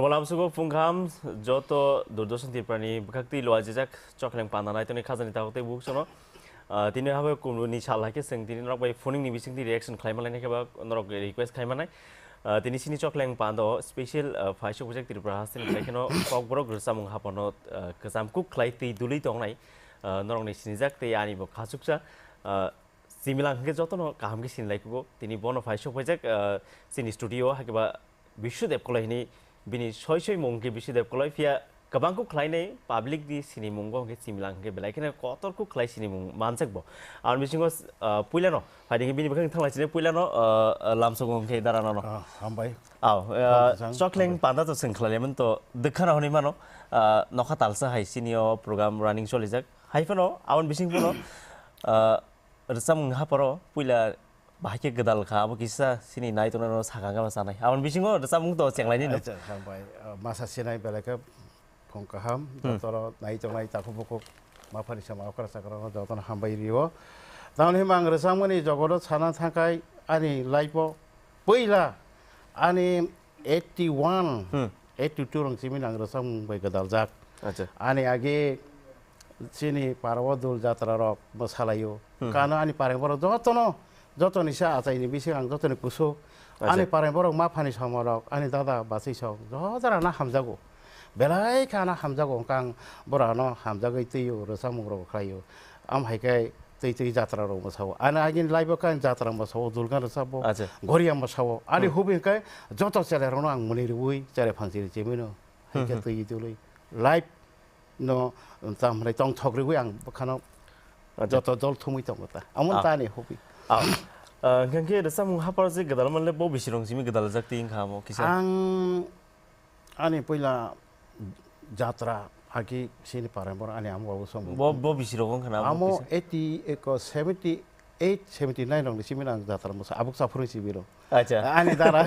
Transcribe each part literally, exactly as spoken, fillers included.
Lamsugo phung kaham joto Doordarshan Tripura ni bwkhak twi lo ajijak Chokleng Panda nai tongni khajani tabuk tei buk sono. Ah, tini habai kumni sal hai khe chwng tini norok bai phoning ni bising twi reaction khlai manai khe ba norok request khai manai. Ah, tini sini Chokleng Panda o special, ah, phaisok bujak Tripura hasteni khlai kheno Kokborok rwchapmung hapano, ah, kwcham kuk khlai twi dului tongnai, ah, norok ni sinijak tei ani bo khachuksa, ah, Similang hwnkhe jotono kaham khe sinilai kugo. Tini bono phai sok phaijak, ah, chini studio o, hakhe ba Bishudev Koloi hini bini soi soi mung hwnkhe Bishudev Koloi, phiya kwbang kuk khlainai public di sinimungo hwnkhe Similang hwnkhe belai kheno kotor kuk khlai sinimung manjak bo. Aboni bisingo, ah, puilano phaidi hwnkhe bini bwkhak thanglai sini puilano, ah, ah, lamsogo hwnkhe dara nono. Ah, hambai. Aw, ah, Hambai, Chokleng hambai. Panda to chwng khlailaimani to dwkhano hwnwi mano, ah, nokha talsa hai sini o program running cholijak. Hai phano aboni bising phano, ah, Rwchapmung haparo puila bahai khe gwdal kha, abo kisa sini nai tongnai no sakha khe ma chanai. Aboni bisingo rwchapmung to chenglaini no. Acha, hambai. Ah, masa sinai belai khe phung kaham, Hmm. jotoro nai tongnai takhuk bukhuk maphani sama okra chakra no jotono hambai rio. Tamoni hima ang rwchapmani jogodo sana thangkai ani life o puila ani eighty one, Hmm. eighty two rong simi nang rwchapmung bai gwdaljak. Acha. Ani age chini para o dul jatra rok mwsalaio. Hmm. Kano ani pareng borok jotono, jotoni se achaini bising ang jotoni kusuk. Acha. Ani pareng borok ma phani somorok, ani dada bachwi sok, joto rana hamjago. Belai khe ana hamjago, hwnkhe ang borano hamjagwi twio, rwchapmung rok khlaio. Am hai khe twi twi jatra rok mwsao. Ani agini live o khe ang jatra mwsao, Durga rwchapbo, Acha. Goria mwsao. Ani Hmm. hobby hwnkhe joto chele rokno ang mwnwi rwui, chele phansi rwchimino. Hai khe Hmm, hmm. twi twi live no, tamo hwnai tongthok rwui ang bwkhano Acha. joto dol thumui tongo ta. Amon Ah. ta ani hobby. Ah. Ah, hwnkhe rwchapmung hapar je gwdal manle bo bisi rong simi gwdal jak twi wngkha amo kisa. Ang Ani puila jatra haki sini parai bor ani amo babu song. Bo, bo bisi rok wngkha na abo Amo kisa? eighty, eko seventy eight, seventy nine rok ni simi ang jatra musa abuk saphuru si biro. Acha. Ani dara,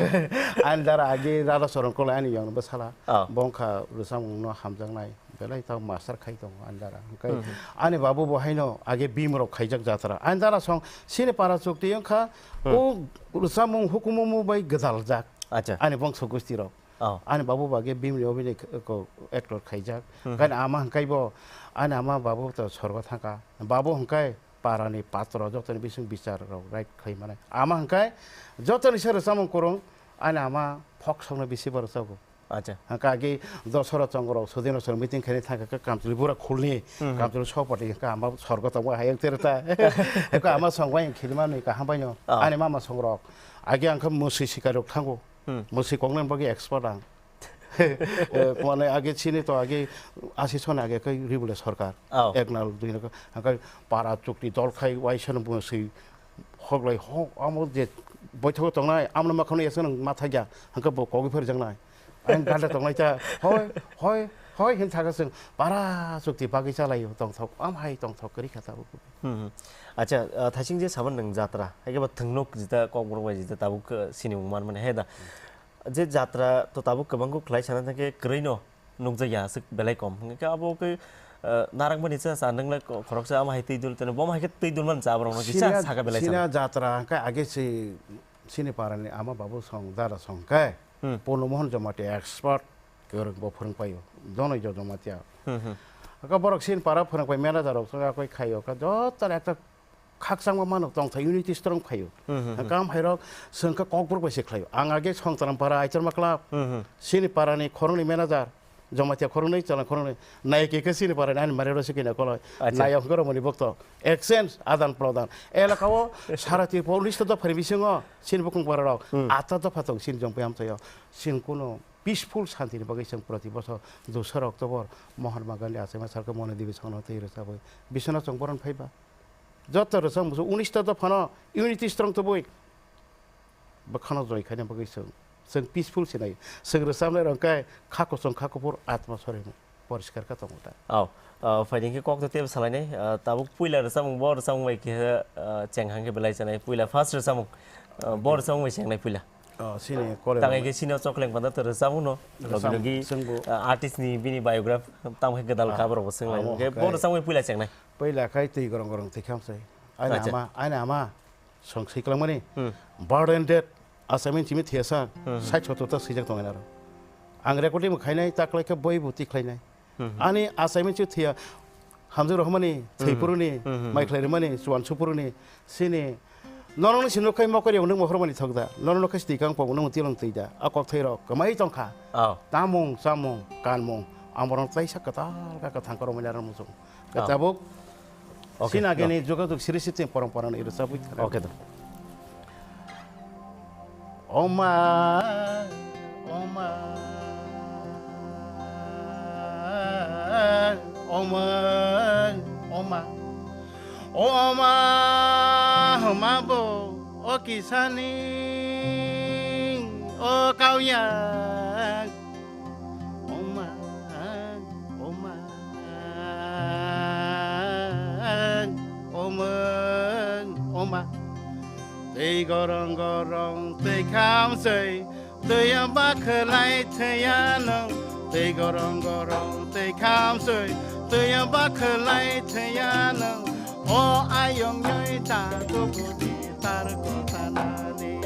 ani dara agi dara sorong kolai ani yang bwsala. Oh. Bongkha rwchapmung no hamjaknai. Belai ta master khai tongo ani dara. Hwnkhe Hmm, hmm. ani babu bo haino age bim rok khaijak jatra. Ani dara song sini para chukti wngkha Hmm. o rwchapmung hukumu bai gwdaljak. Acha. Ani bongso gusti rok. Oh. Ani babu bage bimni obini k-, ko actor khaijak. Hmm. Kani ama hwnkhe bo, ani ama babu to sorgo thangkha. Babu hwnkhe parani patro jotoni bising bichar rok right khlai mane. Ama hwnkhe jotoni se rwchapmung kwrwng, ani ama folk songno bisi bo rwchago. Acha. Hwnkhe agi dosora chongrok sodino sor meeting khaina thangkha khe Kamchwlwi bura khulni, Hmm. Kamchwlwi sopati hwnkhe ama sorgo tongma hayang terta. Hwnkhe ama songbai khilima nwi kaham baino. Oh. Ani mama songrok. Agi angkhe mwswi sikarok thango. Hmm. Mwswi koknani bagwi expert ang. Eh, mane age chini to age asi soni age kai ribule sorkar. Oh. Ek nal dui nal, hwnkhe para chukti dol khai waisa no mwswi hoglai ho, amo je boithogo tongnai, amno makhano yasano mathagia, hwnkhe bo kogwi pharijaknai. Ang ganda tongnai ta, hoi, hoi, hoi, hin thaka chwng para chukti bagwi chalaio, tongthok, am hai tongthok kwrwi kha tabuk. Hmm, hmm. Acha, ah, thaising je saban nwng jatra, hai khe ba thwngnok jita kokborok bai jita tabuk, ah, sinimung man mani hai da. Je jatra to tabuk kwbang khe khlai sana thang khe kwrwi no nukjakya aswk belai kom. Hwnkhe abo khe, ah, narang bani cha cha nwnglai ko-, khoroksa ama hai twi dul tene, bom hai khe twi dul man cha borok no kisa Sina, saka belai sina sana. Jatra hwnkhe age si, sini parani ama babu song, dara song khe, Hmm. Purno Mohan Jamatia expert, kwrwng bo phwrwng paio, Dhananjay Jamatia. Hmm, hmm. Aka borok sini para phwrwng pai manager rok song akoi khaio, ka joto ekta khakchangma mano tongthai unity strong phaio. Hmm, hmm, hmm. Kam hairok sengkha kokborok bai se khlaio. Ang age Songtaram para Aitorma club, Hmm, hmm. Sini parani khoroknwi manager, Jamatia khoroknwi, Chalang khoroknwi, naike khe sini parani ani mare rosik kina koloi. Acha. Nayok hwnkhe romoni bokto. Exchange, adan prodan. Elaka o sara Tripura unista dophani bisingo sini bukung para rok Hmm. ata dopha tong sini jong payam thayo. Sini kuno peaceful shanti ni bagwi chwng proti bosor dusra October Mahatma Gandhi achaima sarkha Moni Dibi songno twi rwchabwi bisino chwng boron phaiba. Joto rwchapmung unista dophano unity strong tubui bwkhano joy khaina bagwi chwng, chwng peaceful se nai. Chwng rwchapnai rok khe kha kochong kha kuphur atma sorimung poriskar kha tongo ta. Aw, ah, phaidi khe kok to tebo salainai, ah, tabuk puila rwchapmung bo rwchapmung bai khe, ah, cheng hang khe belai chanai. Puila first rwchapmung, ah, bo rwchapmung bai chengnai puila. Oh, sini kole Tangai rok. Khe sini o Chokleng Panda to rwchapmung no. Rwchapmung, Logi logi, chwngbo. Ah, artist ni bini biograph tamo khe gwdal Ah, kha borok bo chwng lai. Amo Hwnkhe bo khe. Rwchapmung bai puila chengnai. Puila khai twi gorong gorong twi kham sai. Aina Acha. Ama, aina ama. Song swi kwlangmani. Hmm. Birth and death, achaimani simi thiyasa, Hmm. sait sottor ta swijak tongwi naro. Ang recording bo khainai, ta khlai khe boi bo tikhlainai. Hmm. Ani achaimani chu thwiya, hamjwk rohormani, Hmm. thwiphuruni, Hmm, hmm, hmm. maikhlai rwmani, chuan suphuruni, sini norokni simi nukkhai mokol rok nwng mohormani thok da, norokno khe sitwi kang pok nwng tilong twi da, a kok thai rok kwmai tong kha. Oh. Tamung, chamung, kanmung, ang borok tlaisa kwtal kha kwthang korokmani aro muchung. Khe Oh. tabuk Okay, sina no. gini jogajog siri sitting porompora ni rwchabwi thana. Okay, do. Oma, oma, oma, oma, oma bo, o kisani, o kauya. Oma, oma, oma, oma. Tei gorong gorong tei khamsoi, tei bakhlai thaya nang. Tei gorong gorong tei khamsoi, tei bakhlai thaya nang. O ayong yoi ta ko budi tar ko tanani.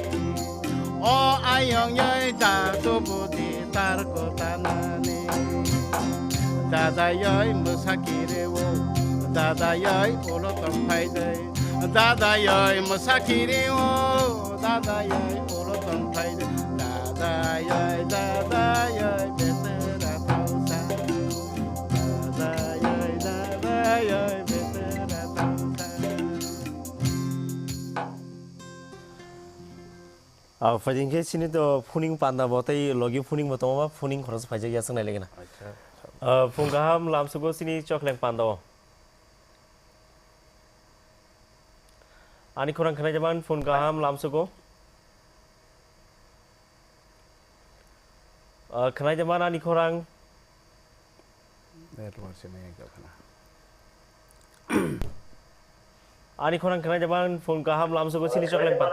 O ayong yoi da tu budi tar ko tanani. Dada yoi musakiri o, dada yoi ulo tong phai dei. Dada yoi musakiri o, dada yoi ulo tong phai dei. Dada yoi, dada yoi betera tausa. Dada yoi, dada yoi betera tausa. Ah, phaidi hwnkhe chini to phuning panda bo tei logi phuning bo tongo, ba phuning khoroksa phaijak ya, chwng nai lagi na. Acha. Ah, phung kaham lamsugo chini chokleng panda o. Ani khorang khwnai jaman phung kaham lamsugo. Ah, khwnai jaman ani khorang. Network se maya kya khana. Ani khorang khwnai jaman phung kaham lamsugo chini chokleng pa.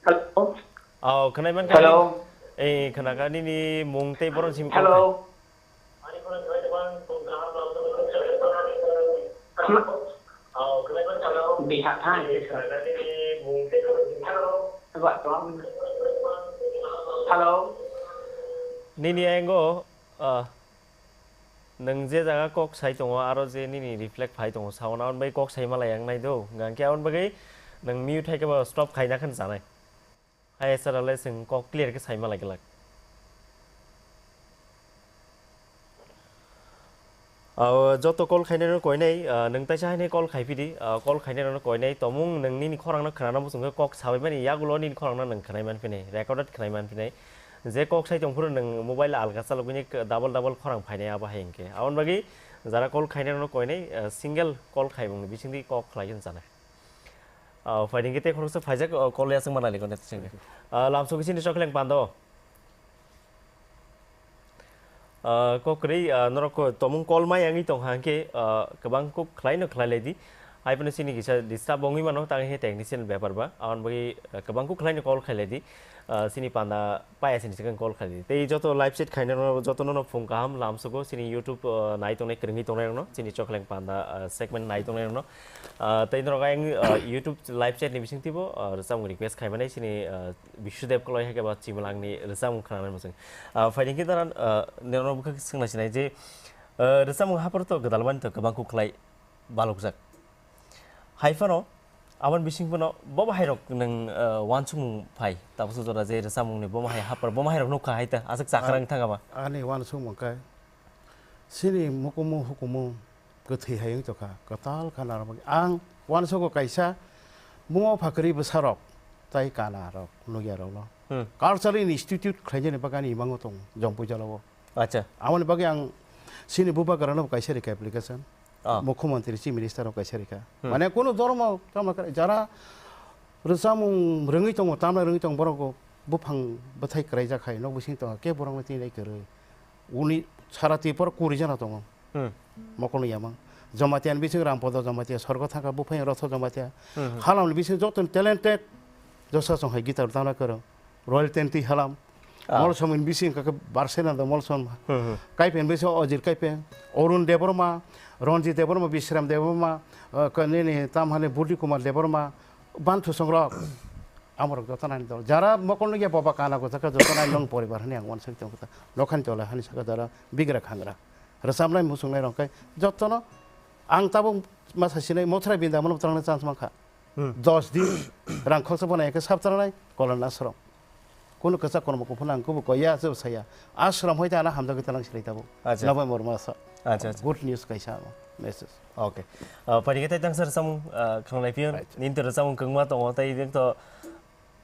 Hello. Oh, khwnai man Hello. Eh, khwnaka nini mung tei boron sim Hello. Hello. Hello. Nini engo, ah, nwng je jaga kok sai tongo, aro je nini reflect phai tongo, sauna on bai kok sai malai ang nai do, hwnkhe aboni bagwi nwng mute hai khe bo stop khaina khe chanai. Hai sara le chwng kok clear khe sai malai glak. Ah, joto call khainai no koinai, ah, nwng taisa hainai call khai phidi, ah, call khainai no koinai tomung nwng nini khorang no khwnana muchung khe kok sabai mani yagulo nini khorang no nwng khwnai man phinai, recorded khwnai man phinai. Je kok sai tong phuru nwng mobile alga chalogwi ni double double khorang phainai abo hai hwnkhe. Aboni bagwi jara call khainai no koinai, ah, single call khai bung bisingdi kok khlai khe chanai. Ah, phaidi hwnkhe tei khoroksa phaijak, ah, call yaswk mana liko net singkhe. Ah, lamsok chini chokleng pando. Ah, kok kwrwi, ah, norok ko tomung call mai yangwi tong kha hwnkhe, ah, kwbang kuk khlai no khlai lai di. Hai phano chini kisa disturb wngwi mano, tang he technician bepar ba. Aboni bagwi, ah, kwbang kuk khlai no call khlai lai di. Ah, chini panda paya sini second call khlai di. Tei joto live chat khainai rok joto no phung kaham lamsugo chini YouTube, ah, nai tongnai kwrwngwi tongnai rok no, chini chokleng panda, ah, segment nai tongnai rok no. Ah, tei norok ayang, ah, YouTube live chat ni bising tibo, ah, rwchapmung request khaimani chini, ah, Bisudeb Koloi hai khe ba Chimalangni rwchapmung khwnanai muchung. Ah, phaidi khe dara, ah, norok bwkha swngna sinai je, ah, rwchapmung hapor to gwdalmani to kwbang kuk khlai balokjak. Hai phano, aboni bising phano bo bahai rok nwng, ah, uansukmung phai. Tabuksa jora je rwchapmungni bo bahai hapor, bo bahai rok nukha hai ta, aswk chakrang thang ba. Ani uansukmung khe, chini mukumu hukumu kwthwi hai wng tongkha, kwtal kha narwkmani. Ang uansugo kaisa buma phakwrwi bwsarok tai kanarok, nukyarokno Hmm. Cultural Institute khlainani bagwi ani imango tongo, Jompuijalo o. Acha. Aboni bagwi ang chini bubagrano kaisa rikha application. Ah. Mukhyamantri, Chief Minister rok kaisa rikha. Hmm. Mane kunu dhormo, tamo khe jara rwchapmung rwngwi tongo, tamna rwngwi tongo, borok buphang bwthai kwraijak hai, nok bising tongo, khe borokno tini kwrwi. Uni sara Tripura kuri jana tongo. Hmm. Mokol ni yamang. Jamatia ni bising Rampodo Jamatia, Sorgo Thangkha, buphang Rotho Jamatia. Hmm, hmm. Halam ni bising joto talented, josa song hai guitar dana kwrwng. Royal Tenti Halam. Ah. Molsom ni bising kake Barsenando Molsom. Hmm, hmm. Kaipen bising Ojir Kaipen, Arun Debbarma, Ranjit Debbarma, Bisram Debbarma, eh, kanini tamhani Budhi Kumar Debbarma, Bantu Songrok. Amorok joto nani dol. Jara mokol nugya boba kana gojaka joto nani nong poribar hani ang uansuk tong kha. Nokhani tola hani saka jara bigra khangra. Rwchapnai muchungnai rok khe jotono ang tabuk masa sinai mothra binda mono twrangna chance mankha. Hmm. Dos din rang khoroksa bono ekhe sap twrangnai kolon asrom. Kunu kwchak kono mokol phano ang kubu koya je saya. Asrom hoite ana hamjagwi talang silai tabuk. Acha. November masa. Acha, acha. Good news kaisa ano message. Okay. Ah, phaidi khe tai tangsa rwchapmung, ah, khwnalai phiyo. Right. Nini to rwchapmung kwngma tongo, tai nini to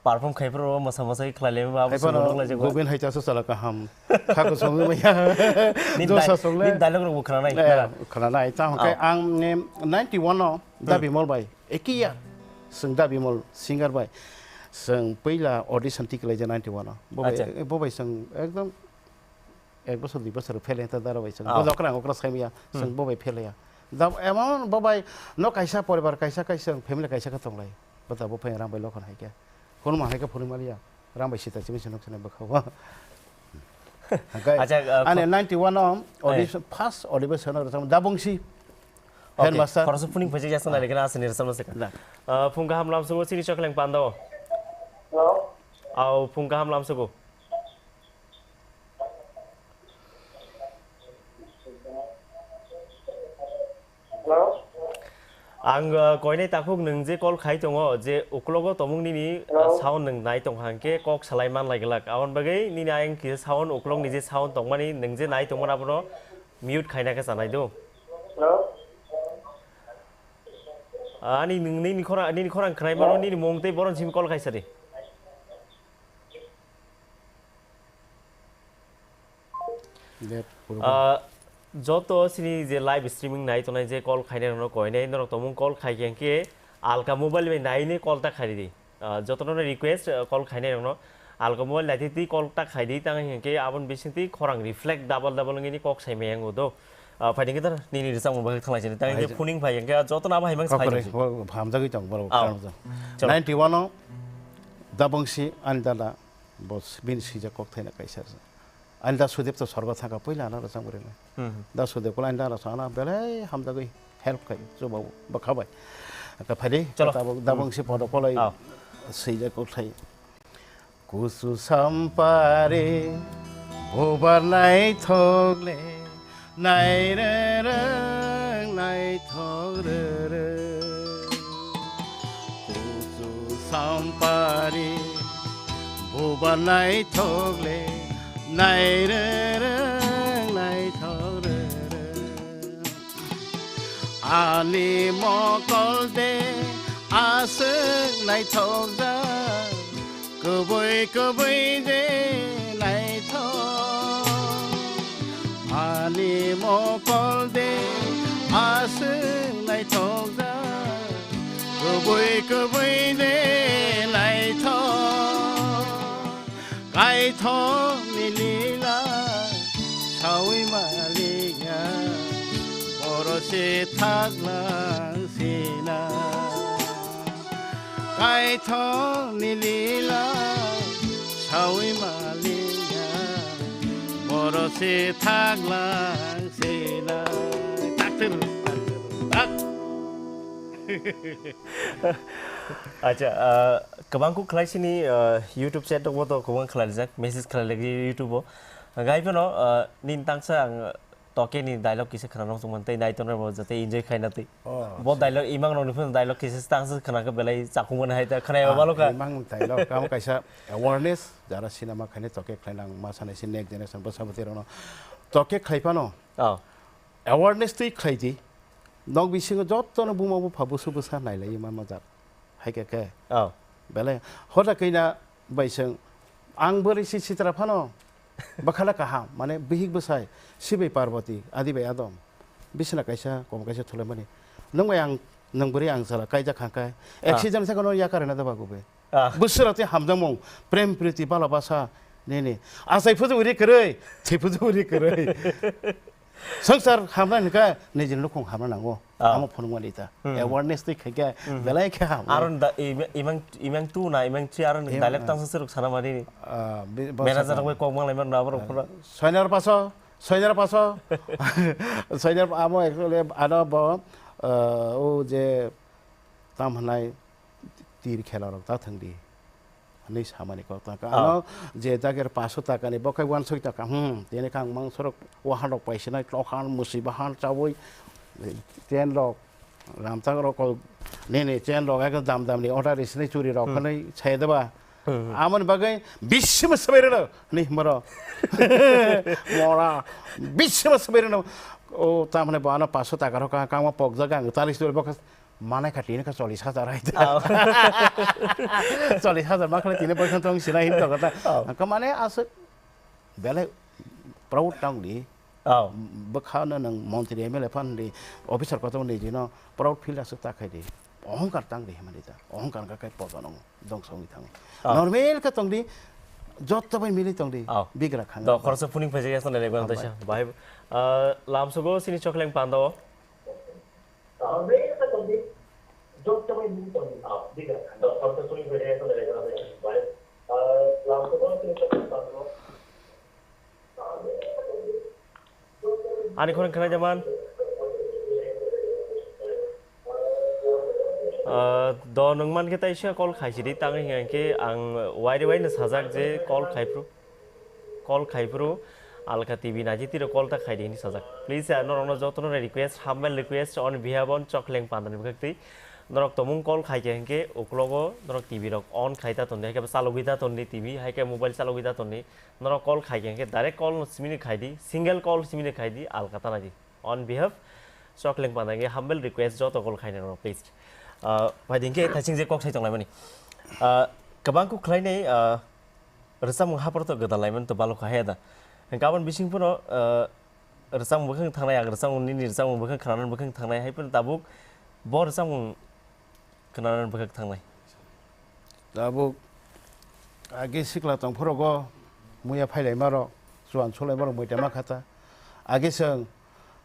perform khai phuru mosa mosa khlai lai ba, abo Hai phano songno lai jagwa. Gobin hai chasu chala kaham. Khako songwi maya. Nini Josa dai-, songle. Nini dialogue rok bo khwnanai, Eh, khwna. Khwnanai. Ta hwnkhe Ah. ang, em, ninety one o Da Hmm. Bimol bai. Eki ya. Chwng Da Bimol singer bai. Chwng puila audition tik lai je ninety one o. Bo bai, Acha. Bo bai chwng ekdom ek bosor, dui bosor phele ta dara bai chwng. Oh. Bo jokra okra saimaya, Hmm. Chwng bo bai pheleya. Da emon bo bai no kaisa poribar kaisa, kaisa family kaisa khe tonglai. Bo da bo phai rang bai lokhon hai khe. Kono ma hai khe phunuk maliya. Rang bai sita chimi se nok sene bwkha bo. Hangkai Acha, uh, ani kho- ninety one o Eh. audition, first audition o rwchapmung Da Bongsi. Okay. Headmaster. Khoroksa phuning phaijak yasna nai lekha aswkni rwchapmung se kha. Da. Uh, phung kaham lamsugo chini chokleng panda o. Hello? Au phung kaham lamsugo. Hello? Ang, uh, koinai takhuk nwng je call khai tongo, je uklogo tomung nini, uh, Hello? Sound nwng nai tong hang khe kok salai man lai glak. Aboni bagwi nini ayang kisa sound, uklok ni je sound tongmani nwng je nai tongmani abono mute khaina khe chanai do. Hello? Ani nwng nini khorang, nini khorang khwnai mano, Oh. Nini mung tei boron simi call khai sadi. Dep, purbo. Ah, joto sini je live streaming nai tongnai je call khainai rokno koinai norok tomung call khai khe khe alka mobile bai naini call ta khai di. Ah, jotono request, ah, call khainai rokno alka mobile nai twi call ta khai di tang hwnkhe aboni bising twi khorang reflect double double wngwi kok sai maya wngo do. Ah, phaidi khe nini rwchapmung bagwi thanglai sini tang hwnkhe Hai. Phuning phai hwnkhe jotono abo hai mang Kok sai kwrwi, tong si. Bo hamjagwi tong borok Oh. Chalo. Ninety one o Dabongsi ani dada bo bini swijak kok thaina kaisa. Ani da Sudip to sorgo thangkha puila ano rwchapmung rwnai. Hmm. Da Sudip kula ani da rwchapmung ano belai hamjagwi help khai chubabu bwkha bai. Aka phaidi Chalo. Tabuk Dabongsi podo kolai Oh. Swijak kok thai. Kusu sampari bubar naithok le nairereng naithok rereng. Kusu sampari bubar naithok le nairereng naithok rereng. Ani mokol de aswk naithokjak, kwbwi kwbwi de naithok. Ani mokol de aswk naithokjak, kwbwi kwbwi de naithok. Kaithok ni lila sawi maliya, boro se thaklang sina. Kaithok ni lila sawi maliya, boro se thaklang sina. Tak, tak, tak. Acha, ah, kwbang kuk khlai sini, ah, YouTube chat rok bo to kwbang khlai rijak, message khlai lagi YouTube o. Gai phano, ah, nini tangsa ang toke ni dialogue kisa khna nong tongmani tei nai tongnai bo jate enjoy khaina twi. Oh, Bo acha. Dialogue imang rok ni phano dialogue kisa tangsa khna khe belai chakung mani hai ta khna Ah, ba lo kha. Imang dialogue kam kaisa awareness jara cinema khaini toke khlai nang ma sanai si next generation bo sabati rok no toke khlai phano. Oh. Awareness twi khlai di. Nok bisingo jotono buma bupha busu bwsa nailaiwi manma jak. Hai khe khe. Oh. Belai hoda khe na bai chwng ang bwrwi si sitra phano bwkhala kaham, mane bihik bwsai, sibai Parvati, adi bai Adam, bisina kaisa, kom kaisa thulaimani. Nwng bai ang, nwng bwrwi ang sala kaijak kha khe, Ah. Accident se kono yakar na da bagu be. Ah. Bwswra tei hamjakmung, prem priti bala basa nini. Achai phujuguri kwrwi, thwi phujuguri kwrwi. Swngchar hamna hwnkha nijini nukhung hamna nango. Ah. Amo phunukmani ta. Hmm. Awareness twi khaikhe Hmm. belai khe ham. Aro da, imang, imang, imang tu na, imang chi aro Im-, dialect ah. Tangsa siruk sana mani. Ah, bi-, bo Manager sakha. Rok bai kok manglai man na borok Ah. Phura. Soinar paso, soinar paso. Soinar amo actually ano bo, ah, o je tam hwnai tir khela rok ta thwng di. Hwnwi samani kok tangkha. Ah. Ano je jager paso takani, bo khe wansoi taka, hmm, tini khe ang mangsorok wahanrok paisinai, tokhan, musibahan chaui, chainrok, ramchakrok, nini chainrok ekdom dam damni order risinai churirok Hmm. hwnwi sai deba. Hmm. Amoni bagwi bisima swbairwno, hwnwi himaro. Mora, bisima swbairwno. O, tamni bo ano paso taka rok kangma pokjak ang, tari suri bo khe Manai kha tini kha chollish hajar hai da. Oh. Chollish hajar ma khlai tini bwkhang tong sinai hin tong kha ta. Oh. Kha mane aswk belai proud tong di. Oh. Bwkha no nwng montri M L A phan di officer kotor ni jino proud feel aswk ta khai di. Ohongkar tang di himani ta. Ohongkar ka kai podo nong dong song thang. Oh. Normal kha tong di. Jotto bai mili tong di. Oh. Bigra khang. Do khoroksa puning phaijak ya song nai gwan ta Hambai. Sa. Bahai, uh, lamsogo sini chokleng pando. Ani khorang khwnai jaman. Ah, do nwng man khe taisa call khaisidi, tang hingkhe ang wairi waino sajak je call khaiphru. Call khaiphru Alka T V naiji tiro call ta khaidi hini sajak. Please, ah, norokno jotono request, humble request on behalf on Chokleng Pandani bwkhaktwi. Norok tomung call khaikhe hinkhe uklogo norok T V rok on khai ta tonni, haikhe chalogwi ta tonni T V, haikhe mobile chalogwi ta tonni. Norok call khaikhe hinkhe direct call no simini khaidi, single call simini khaidi, alka ta naidi. On behalf Chokleng Pandani humble request joto call khainai norok please. Ah, phaidi hinkhe thaising je kok sai tonglaimani. Ah, kwbang kok khlainai, ah, Rwchapmung hapor to gwdal laimani to balokha he da. Hinkhe aboni bising phano, uh, rwchapmung bwkhak thangnai, ang rwchapmung nini rwchapmung bwkhak khnanani bwkhak thangnai, hai phano tabuk bo rwchapmung khnanani bwkhak thangnai. Tabuk age sikla tong phorogo muya phailaima rok, chuan sulaima rok muita ma khata. Age chwng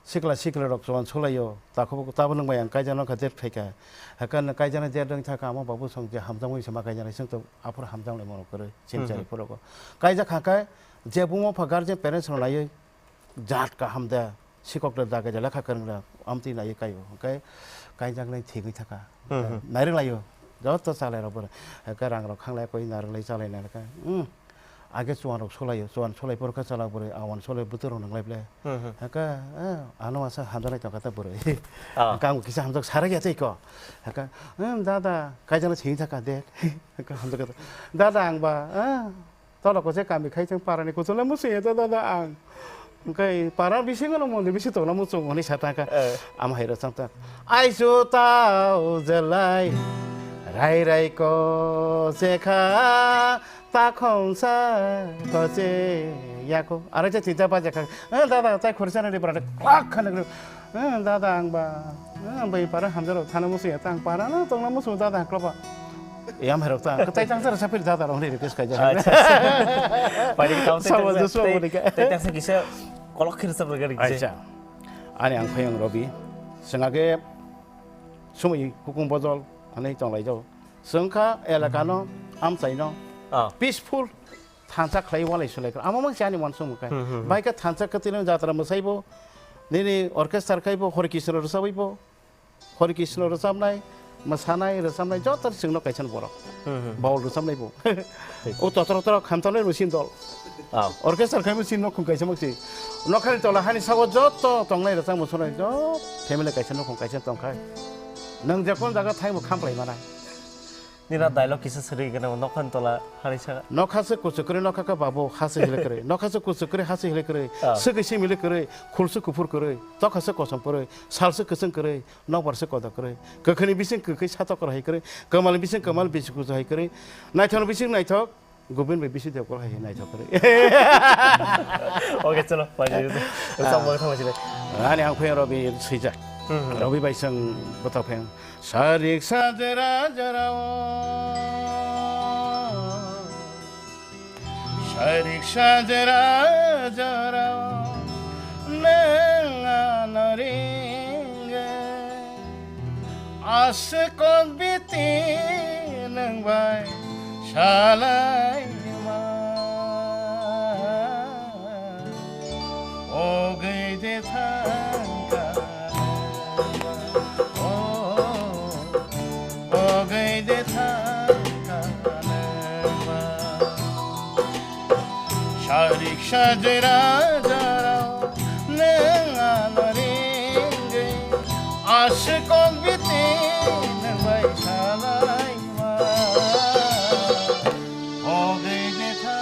Sikla sikla rok chuan sulaio, takhuk tabuk nwng bai ang kaijak nokha date phaikha. Hakhe nwng kaijaknai date wng thaka, amo babu song je hamjakmani se ma kaijaknai, chwng to aphuru hamjakmani mono kwrwi, chini Hmm, chari hmm. phuru go. Kaijak hakhe je buma pha guardian parents rok naiwi jat kaham de, sikok de dagai de lekha kwrwng rok amtwi naiwi kaio. Hwnkhe kaijaknai thigwi thaka. Hmm, hmm. Nairwk laio, joto chalai rok bwrwi. Hakhe rang rok khanglai koi nairwk lai chalai nai lekha. Hmm. Age chuan rok sulaio, chuan sulai porkha chala bwrwi, awan sulai bwtwrok nwnglai ble. Hmm, hmm. Haka, eh, ano masa hamjaknai tongkha ta bwrwi. Ah. Haka ang kisa hamjak sarai ya tei ko. Haka, "Hmm, dada, kaijaknai sini thaka de." Haka hamjak kha ta. "Dada, ang ba, eh, tolo ko je kami khai chang parani kuchula musu ya ta dada ang." Hwnkhe para bisingo no mondir bisi tongna muchung hwnwi sa tangkha. Eh. Ama hai rw chang ta. Aisu tao jelai rai rai ko chekha ta khongsa ko che yako. Arai cha chinta pa jakha. Eh, dada, tai khorsa nani brade klak khana gru. Eh, dada, ang ba, eh, bai para hamjaro thana musu ya ta ang para no tongna musu dada klopa. Yam herok ta, kwtai tang sar sapir dada rok ni request kai ja. Acha, acha. Pari kam se Sama tang joso tei, boni ka. Tei tang se kisa kolok khir sab rega rikse. Acha. Ani ang phayang Robi. Sengage sumui hukung bojol hanai tong lai jao. Sengkha elaka no, amchai no. Ah. Peaceful thansa khlai walai sulai khlai. Amo mang chani mon sung kai. Hmm, hmm, hmm. Bai ka thansa katino jatra masai bo. Nini orchestra kai bo, Hori Krishna rwsabwi bo. Hori Krishna rwchapnai, mwsanai, rwchapnai joto chwngno kaisa borok. Hmm, hmm. Baul rwchapnai bo. Thik. O totro totro khamtoknai bo chini dol. Ah. Orchestra khaimo chini nokhung kaisa mokchi. Nokhani tola hani sago joto tongnai rwchap mwsanai joto family kaisa nokhung kaisa tongkhai. Nwng jekon jaga thangbo khamplai manai. Nina dialogue kisa sri gana nokhani tola hani sa. Nokha se kuchuk kwrwi, nokha khe babu ha se hile kwrwi. Nokha se kuchuk kwrwi, ha se hile kwrwi. Ah. Swkwi se mili kwrwi, khul se kuphur kwrwi, tokha se kosom kwrwi, sal se kwchwng kwrwi. Nokbar se kotor kwrwi. Kwkhwini bising kwkhwi satok kwrwi hai kwrwi. Kwmalni bising kwmal bisi kusu hai kwrwi. Naithokni bising naithok. Gobin bai bisi debkol hai naithok kwrwi. Oke, chalo, pai di. Rwchapmung thangma sile. Ani ang pheng Robi swijak. Hmm, hmm. Robi bai chwng bwthak pheng. Sarik sajera jera o. Sarik sajera jera nwng ano ringwi aswk kok biti nwng bai salaima. Ogwi de thangka, o, ogwi de thangka. Sajera jara neng ano ringge, ashe kong biti neng bai salaima. Ogai de tha,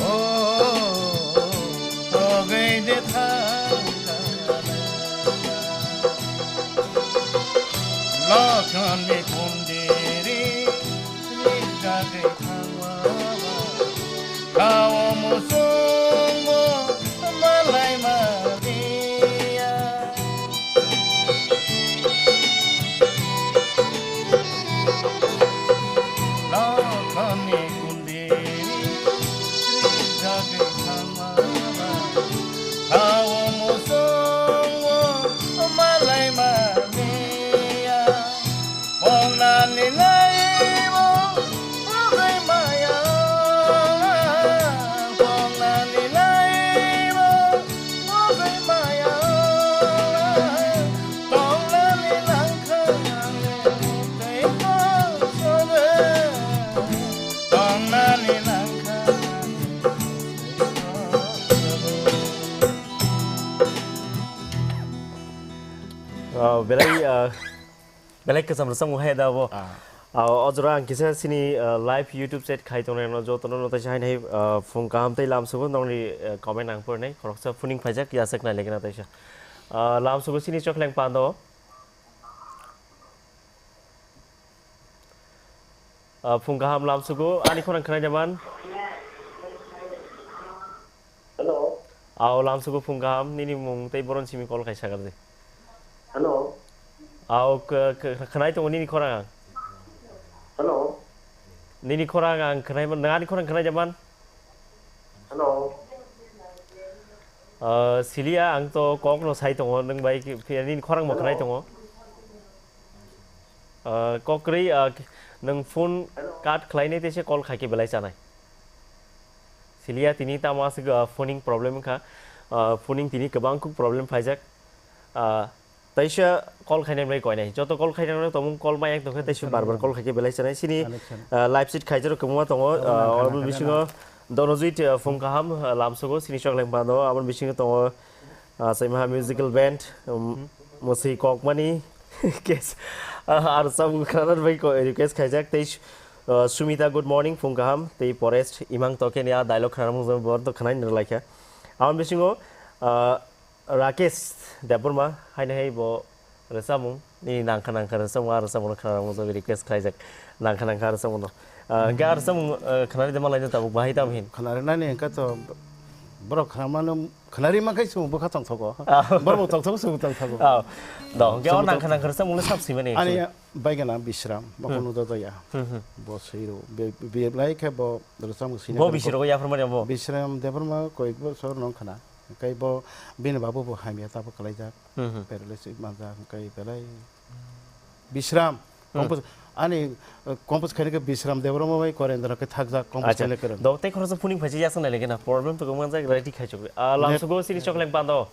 oh, ogai de tha. Lakhani kundiri, rijagwi thangma ba, kao musungo malai maliya. Lakhani kundiri, rijagwi thangma ba, kao musungo malai maliya. Kongnani naibo, pogwi maya. Kongnani naibo, pogwi maya. Kongnani nangkha, tei kosongo. Kongnani nangkha, tei kosongo. Ah, belai, ah, Belai kwcham rwchapmung hai da bo. Ah. Ah, o jora ang kisa chini, ah, live YouTube chat khai tongnai no joto no taisa hai nai, ah, phung kaham tei lamsugo nongni, ah, comment ang purnai khoroksa phuning phaijak yasaknai legena taisa. Ah, lamsugo chini Chokleng Pando. Ah, phung kaham lamsugo ani khorang khwnai jaman. Hello. Ao lamsugo phung kaham, nini mung tei boron simi call khai sagar de. Hello. Ao k-, k-, khwnai tongo nini khorang ang. Hello. Nini khorang ang khwnai man, nang ani khorang khwnai jaman. Hello. Ah, Silia, ang to kok no sai tongo, nang bai ki, phi-, nini khorang mo khwnai tongo. Ah, kok kwrwi, ah, k-, nang phone cut khlainai tei se call khai khe belai chanai. Siliya tini tamo aswk, ah, phoning problem wngkha. Ah, phoning tini kwbang kuk problem phaijak. Ah, taisa call khainai bai koinai. Joto call khainai tongmung call maya tongkha, taisa bar bar call khaikhe belai chanai. Chini, ah, live sheet khaijak kwbangma tongo. Ah, aboni bisingo Donojit, ah, phung kaham, ah, lamsugo, chini Chokleng Pando, aboni bisingo tongo, ah, Saimaha Musical Band, um, Mwswi Kokmani, Kes, ah, ar samung khana bai ko request khaijak, tei Ah, Sumita, good morning, phung kaham, tei Forest, imang to khe ni a dialogue khna mung jang bor to khna ni laikha. Aboni bisingo, ah, Rakesh Debbarma, haino hai bo rwchapmung, nini nangkha nangkha rwchapmung, a rwchapmung khna mung jang request khlaijak, nangkha nangkha rwchapmung no. Ah, hwnkhe a rwchapmung, ah, khna ri de malai no tabuk bahai tam hin. Khna ri nani hwnkhe to borok khna mano, khna ri mankhe chwng bwkha tongthogo. Ah. Borok tongthogo, chwng tongthogo. Ah, do, hwnkhe o nangkha nangkha rwchapmung le sab swimani. Ani Baigana Bisram, bo Hmm. Kunuda Doya. Hmm, hmm. Bo Seiro. Be-, be-, belai khe bo rwchapmung sini Bo khe Bisiro bo yapharmani bo? Bisram Debbarma koik bosor nong khna. Kai bo bini babu bo hamya tabo kalaijak. Hmm, hmm. Paralysis manjak, kai belai. Bisram, Hmm. Compose, ani, uh, compose khaina khe Bisram Debbarma bai Korendra khe thakjak, compose Acha. Khaina kwrwng. Do, tei khoroksa phuning phaisa yasang nai leke na, problem to kwbang jak, ready khai chukri. Ah, Net- lamsugo sini Chokleng Pando.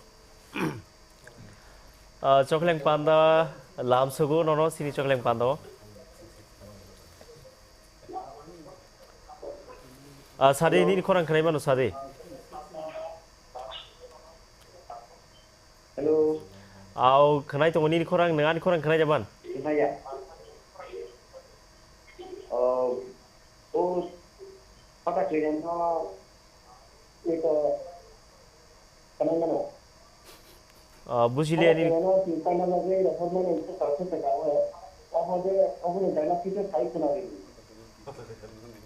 Ah, Chokleng Panda lamsugo nono sini Chokleng Panda o. Ah, sadi nini khorang khwnai mano sadi. Hello. Au khwnai tongo nini khorang, nang ani khorang khwnai jaman. Khwnai ya. Oh, oh, pata kiri no. Ito, kanai mano. Ah, busi liya ni. Kanai mano, kanai mano, kanai mano, kanai mano.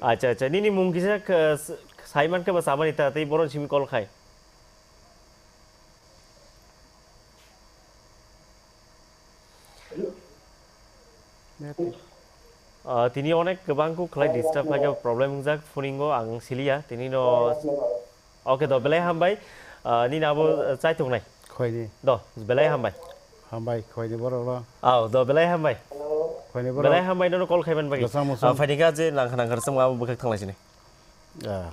Acha, acha. Nini mung kisa, eh, s-, sai man khe ba samani ta, tei boron simi call khai. Ah, tini onek kwbang kuk khlai disturb khai khe problem wngjak phoningo ang siliya tini no. Okay do belai hambai. Ah, nini abo, ah, chai tongnai. Khoini. Do belai hambai. Hambai khoini borok lo. Ao do belai hambai. Khoini borok. Belai hambai nono call khaiman bagwi. Gosang musang. Ah, phaini kha je nangkha nangkha rwchapmung abo bwkhak thanglai sini. Ah,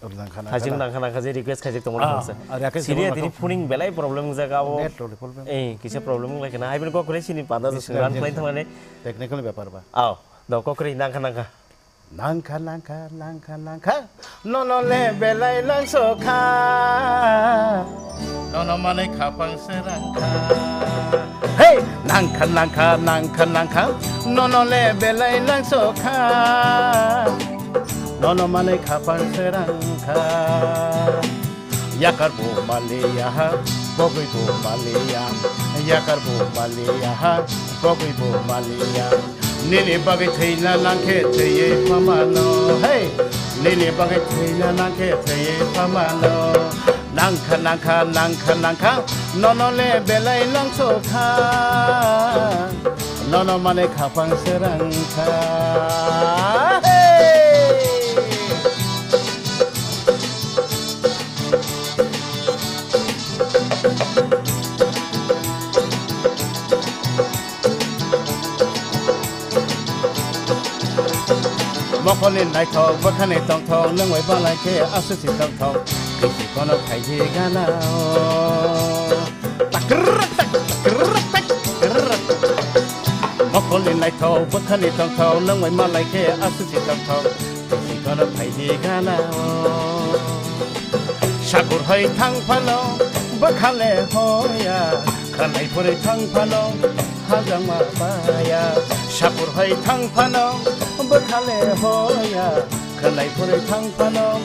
nangkha nangkha Hajing na. Nangkha nangkha je request khaijak tongmani Ah, khamaksa. Ah, request Siriya tongmani tini khamaksa. Phoning belai problem wngjak abo. Net roli problem. Eh, kisa problem wnglai khana. Hai bini kokre sini pada Business sengran just khlai thanglani. Technical bepar ba. Ao, do kokre nangkha nangkha. Nangkha, nangkha, nangkha, nangkha, nono le belai langso kha. Nono manwi khapang se rang kha. Hey! Nangkha, nangkha, nangkha, nangkha, nono le belai langso kha. Nono manwi khapang se rang kha. Yakar bo maliya ha, bogwi bo maliya. Yakar bo maliya ha, bogwi bo maliya. Nini bagwi thwina nangkhe thwiwi phamano, hey. Nini bagwi thwina nangkhe thwiwi phamano. Nangkha, nangkha, nangkha, nangkha, nono le belai langso kha. Nono manwi khapang se rang kha. Hey! Mokolni naithok, bwkhani tongthok, nwng bai balai khe aswk se tongthok, bisi kono khaidi gana o. Takrrrk tak, takrrrk tak, takrrrk tak. Mokolni naithok, bwkhani tongthok, nwng bai malai khe aswk se tongthok, bisi kono khaidi gana o. Sakur hai thang phano, bwkhale hoya, khanai phuri thang phano, hajangma baya. Sakur hai thang phano, bwkhale hoya, khanai phuri thang phano,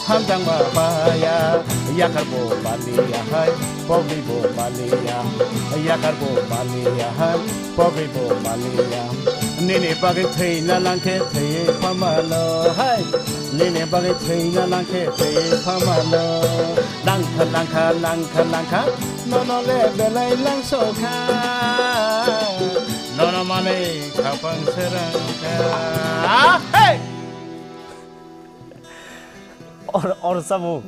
hajangma baya. Yakar bo maliya hai, pogwi bo maliya. Yakar bo maliya hai, pogwi bo maliya. Nini bagwi thwina nangkhe thwiwi phamano hai. Nini bagwi thwina nangkhe thwiwi phamano. Nangkha, nangkha, nangkha, nangkha, nono le belai langso kha. Nono manwi khapang se rang kha. Hey! Or, or samung.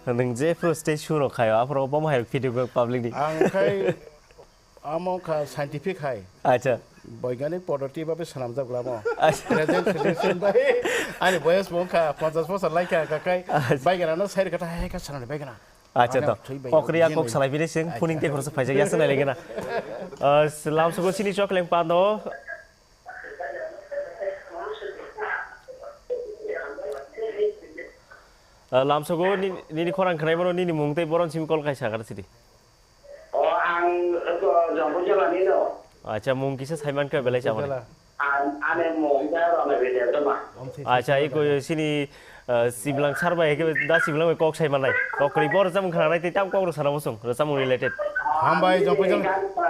Nwng je pro stage show rok khayo, aphuru bo mahai video public ni. Ang khai Amo wngkha scientific hai. Acha. Boiganik poddoti babe swnamjak lamo. Acha. Present situation bai. Ani boyes bo wngkha ponchash bosor laikha, kakai. Acha. Baigana no sai rwkha, hai kha swnamni baigana. Acha. Ano to. Thwi bai. Kokriya kok salai bini sing, acha, phuning te khorsa phaijak ya swnai lengena. Ah, lamsogo sini chokleng pando. Ah, lamsogo ni, nini khorang khnaimano nini mung tei boron simi kol kaisa kar sidi. O, ang, o, Jompu Jilani no. Acha, mung kisa saiman khe belai chamani. Jila. An-, ani mung khe Rana Bidya Doma. Acha, iko sini, uh, Siblang sar bai khe da Siblang bai kok sai manai. Kok kri bor chamung khana nai tei tam kok ro sana bosong, ro chamung related. Hambai, Jompu Jila.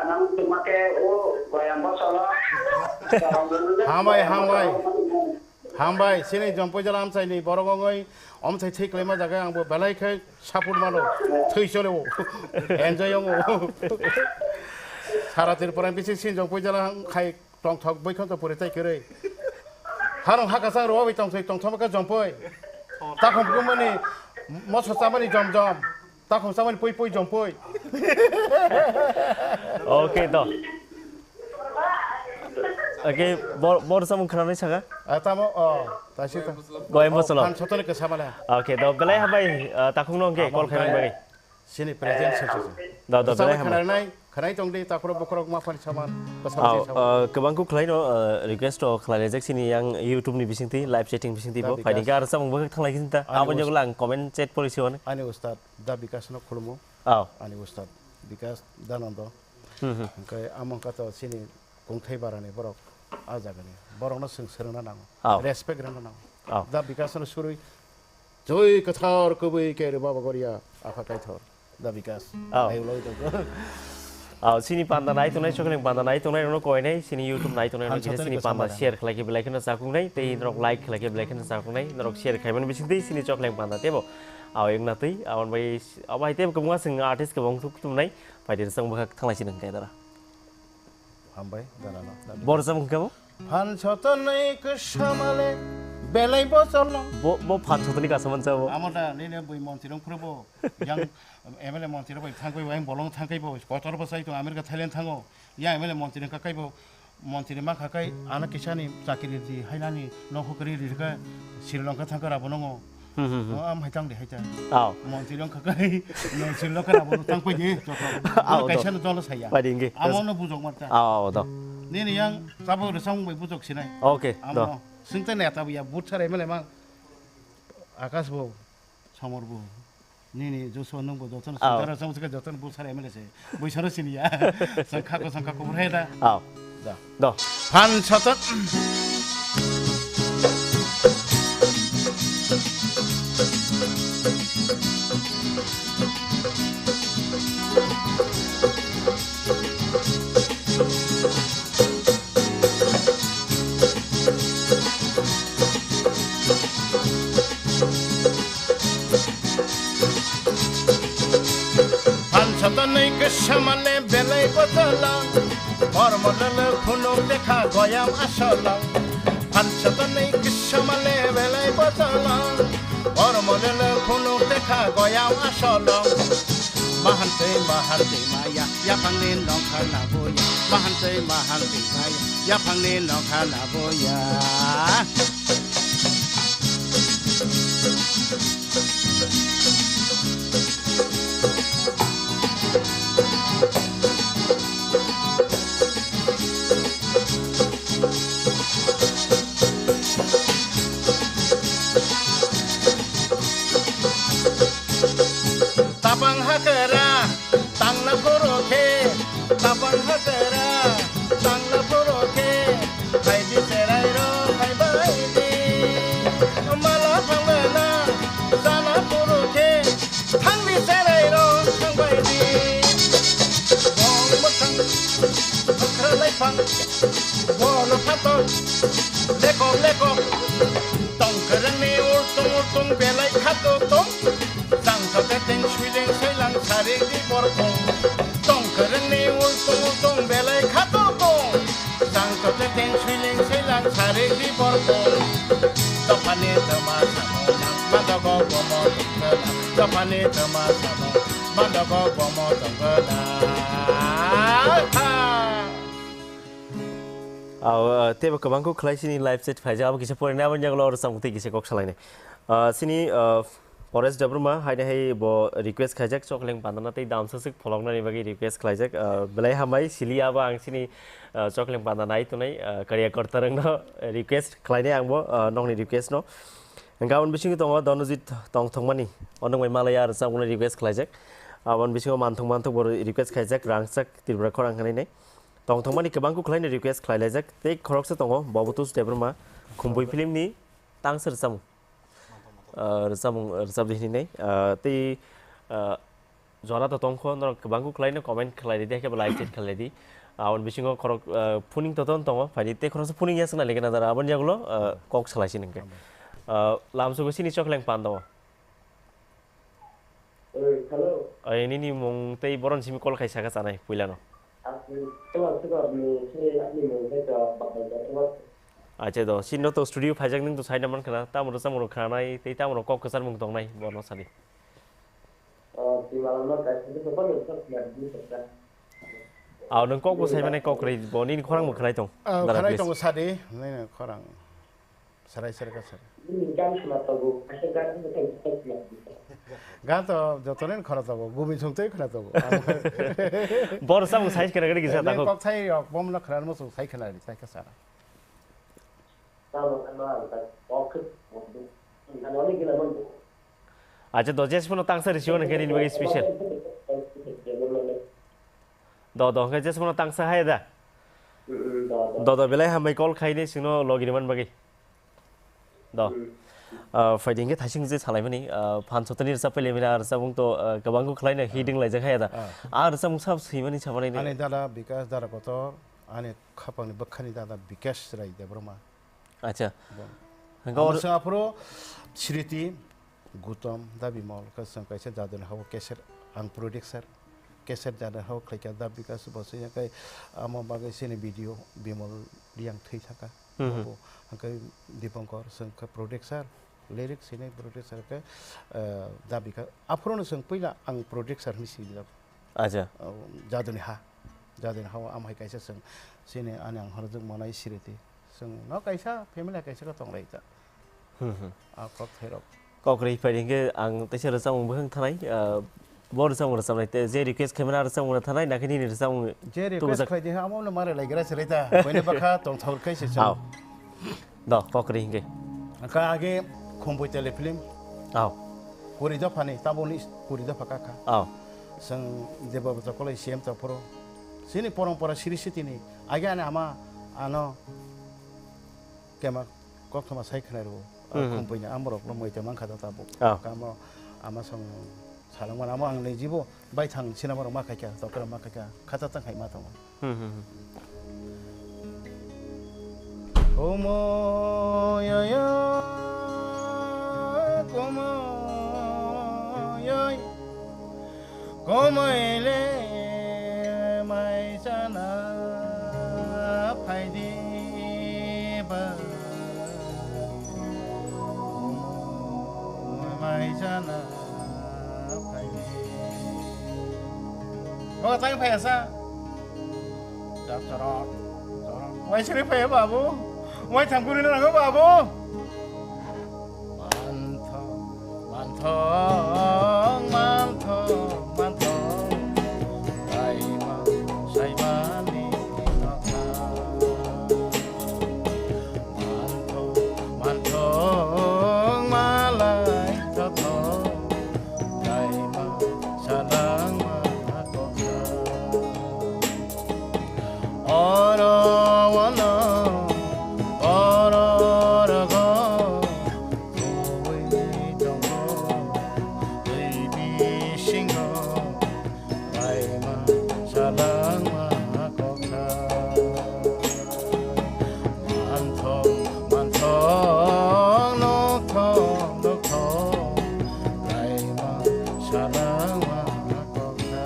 Nang tuma khe o Goyam Bosolo. Hambai, hambai. Hambai, sini Jompu Jila amchaini borok ongoi, omchai thwi kwlaima jaga ang bo belai khe support mano, thwi chole o, enjoy ong o. Sara Tripura bisi sini Jompu Jila khai tongthok bwkhang to puri tai kwrwi. Harong hakasang rw bai tongthok tongthok khe Jompui. Takhum kumani moso chamani jom jom. Takhum samani pui pui jom pui. Okay, to. Okay, bor, bor samung khwnanai saka? Ah, tamo, oh, ta sita. Goyam Bosolo. Phan sotoni ke samala. Okay, to, belai hambai, ah, takhung no ke call khaimani bagwi. Sini present sesi. Do, do, belai hambai. Khwnanai, khwnai tong di, takhuro bokhorok ma phan saman. Aw, ah, kwbang kuk khlai no, ah, request to khlai rejak sini yang YouTube ni bising ti, live chatting bising ti bo. Phaini ke ar samung bo thanglai khin ta. Abo jogla ang comment chat pori siwani. Ani ustad, Da Bikash no khulumo. Aw. Ani ustad Bikash Danando. Hmm, hmm. Hwnkhe amo wngkha to chini kungthai barani borok a jagani. Borokno chwng swrwngna nango. Aw. Respect rwna nango. Aw. Da Bikash no surwi joi kwthar kubui khe rwma bagoriya Apha Kaithor. Da Bikash. Aw. Ayuk loi tongkha. Aw, chini panda nai tongnai, chokleng panda nai tongnai rokno koinai, chini YouTube nai tongnai rokno chini panda share khlai khe belai kheno chakung nai, tei norok like khlai khe belai kheno chakung nai, norok share khaimani bising tei chini chokleng panda tebo. Aw, wngna twi, aboni bagwi, abo hai tei kwbangma chwng artist kwbang tuk tum nai, phaidi rwchapmung bwkha thanglai si nang khe dara. Hambai, dara no. Bo rwchapmung khe bo? Phan sotonwi kwsamale, belai bocholno. Bo, bo phan sotonwi kwsa mansa bo. Amo da, nini bui montirong phuru bo, yang M L A montirong bai thangbai bo, yang bolong thangbai bo, kotor bwsai tong America, Thailand thango. Yang M L A montri wngkha kaibo, montri mankha kai, ano kisani chakiri di, hainani nokho kwrwi ri rwkha, Sri Lanka thangkha rabo nongo. Hmm, hmm, hmm. O, am hai tang de hai ta. Aw. Montri wngkha kai, nong Sri Lanka rabo no tang pai di, joto. Aw, kaisa no dolo saya. Pai di, nge. Amo no bujok mar ta. Aw, aw, do. Nini yang sabo rwchapmung bai bujok sinai. Okay, amo do. No. Sengte neta bo ya, but sara M L A mang. Akash bo, Somor bo, nini Joshua nung bo jotono Aw. Sengte aro song sika jotono but sara M L A se. Bui sara sini ya. Sengkha ko sengkha ko bur heda. Aw. Da. Do. Phan sata. Phan sata nai kisa male belai botala. Ormo lele khunuk dekha goyam asala. Phan sata nai kisa male belai botala. Ormo lele khunuk dekha goyam asala. Mahantwi, mahantwi maya, yaphangni nokha labuya. Mahantwi, mahantwi maya, yaphangni nokha labuya. Tabang hakera, tangna phoro khe, tabang hakera, tangna phoro khe, khai di serai ro, khai bai di. Mala phangna, jana phoro khe, thang di serai ro, thang bai di. Bong mothang, bokra lai phang, bono phato, lekok lekok, tong kereng ni ultung ultung belai khato tong. Jang chote teng suileng sailang sarik di borkong. Tong kereng ni ultung ultung belai khato kong. Jang chote teng suileng sailang sarik di borkong. Dophani thwma samung nang madogo bomo tongkona. Dophani thwma samung madogo bomo tongkona. Aw, uh, teibo kwbangkuk khlai sini live chat phaijak, abo kisa porina, abo yagulo oro samung tei kisa kok salainai. Uh, sini, uh, Paresh Debbarma haino hai bo request khaijak, Chokleng Pandana tei Damsaswk pholoknani bagwi request khlaijak. Uh, belai hambai, sili abo ang sini, uh, Chokleng Pandana nai tongnai, uh, kariya kortarwngno request khlainai ang bo, uh, nokni request no. Hwnkhe aboni bisingo tongo Donojit Tongthokmani, o nwng bai malaya rwchapmungno request khlaijak. Aboni bisingo Manthok Manthok bo request khaijak, Rangchak Tripura khorang hwnwi nai. Tongthokmani kwbangkuk khlaino request khlailaijak. Tei khoroksa tongo Bobotush Debbarma, Khumbui filmni tangsa rwchapmung. Ah, rwchapmung, rwchapdi hinwi nai. Ah, tei, ah, jora to tongkho, norok kwbangkuk khlaino comment khlaidi, tei khe like chat khlaidi. Aboni bisingo khorok, ah, phuning to ton tongo, phaidi tei khoroksa phuning ya swkna lekena dara, aboni yagulo, ah, kok salaisi nangkhe. Ah, lamsogo sini Chokleng Pandao. Eh, hello. Ai, nini mung tei boron simi call khai saka chanai puilano. Asli, teman suka ni, sini ani mung tei ka bakal ka teman. Acha do, sini no to studio phaijak nung to saina man khana, tamo rwchapmung rok khanai, tei tamo rok kok kwchar mung tongnai, bono sadi. Oh, si malam no kai sini to kono sab ya di sab. Aw, nung kok bo sai mane kok rei, bo nini khorang bo khanai tong. Ah, dara, khanai please. Tongo sadi, nini khorang. Sarai sarai ka sarai. Nini gan khna tongo, aswk gan khna tongo, khna tongo. Gan to jotono khna tongo, gumi song tei khna tongo. Bor samung size kena gari kisa. Nini tako. Kok sai rok, bom no khna mo song sai khna ri, sai ka sara. Tamo khna ang ta, kok khna, khna ni gila mon. Acha do, jesphano tangsa risiyo nang khe nini bagwi special. Do, do, hwnkhe jesphano tangsa hai da. Mm, mm, do, do. Do, do, belai hambai call khaini sino logi ni man bagwi. Do. Mm. Ah, phaidi hwnkhe thaising je salaimani, ah, phan sotoni rwchap pailaimani, ah, rwchapmung to, ah, kwbangkuk khlaino hiding laijak hai da. Ah. Ah, rwchapmung sab swimani samanai ne. Ani dada Bikash dada kotor, ani khapangni bwkhani dada Bikash Rai Debbarma. Acha. Bo. Hwnkhe amo oro chwng aphuru Sriti, Gutom, da Bimol, khe chwng kaisa jadoni hao cassette, ang producer, cassette jadoni hao khlaikha, da Bikash bo se, hwnkhe amo bagwi chini video Bimol Riang thwi thaka. Hmm, hmm. Bo, hwnkhe Dipankar, chwng khe producer, lyrics hwnwi producer khe, eh, da Bikash. Aphuruno chwng puila ang producer hwnwi sinijak. Acha. Oh, jadoni ha. Jadoni hao amhai kaisa chwng chini ani ang horjwk manai Sriti. Chwng no kaisa family kaisa khe tonglai ta. Hmm, hmm. A kok thairok. Kok rei phai hwnkhe ang teisa rwchapmung bwkhwng thanai, ah, bo rwchapmung rwchapnai tei je request khaimani a rwchapmung thanai, nakhe nini rwchapmung. Je request tubujak. Khlai di amo no mare lai gra se lai ta. Boino bakha tong thor khai se chwng. Aw. Do, kokri hingke. Angka age Khumpui tele film. Aw. Kuri dopha ni, taboni kuri dopha kaka. Aw. Seng Debabata kolai C M ta phoro. Sini porong pora siri siti ni. Age ane ama ano kema koktoma sai khna ro. Hmm, hmm. Khumpui ni amorok lo moi te mangkha da tabuk. Aw. Kamo ama song salangmani amo ang ni jibo baithang sinamorok ma khaikha, tokra ma khaikha, khata tang khai ma tongo. Hmm, hmm, hmm. Komo yo yo, komo yo, komo ele mai sana phai di ba, komo mai sana. Bo tang phai sa. Chap chorok, chorok. Wai siri phai babu. Wai thang kuri na nango babu. Manthong, manthong, manthong, manthong. Kaima saimani nokha. Manthong, manthong, malai thothong, kaima salangma kokha. Oro ono, oro rogo, kuwi tongo, twi bisingo. Laima salangma kokha. Manthok, manthok, nokthok, nokthok. Laima salangma kokha.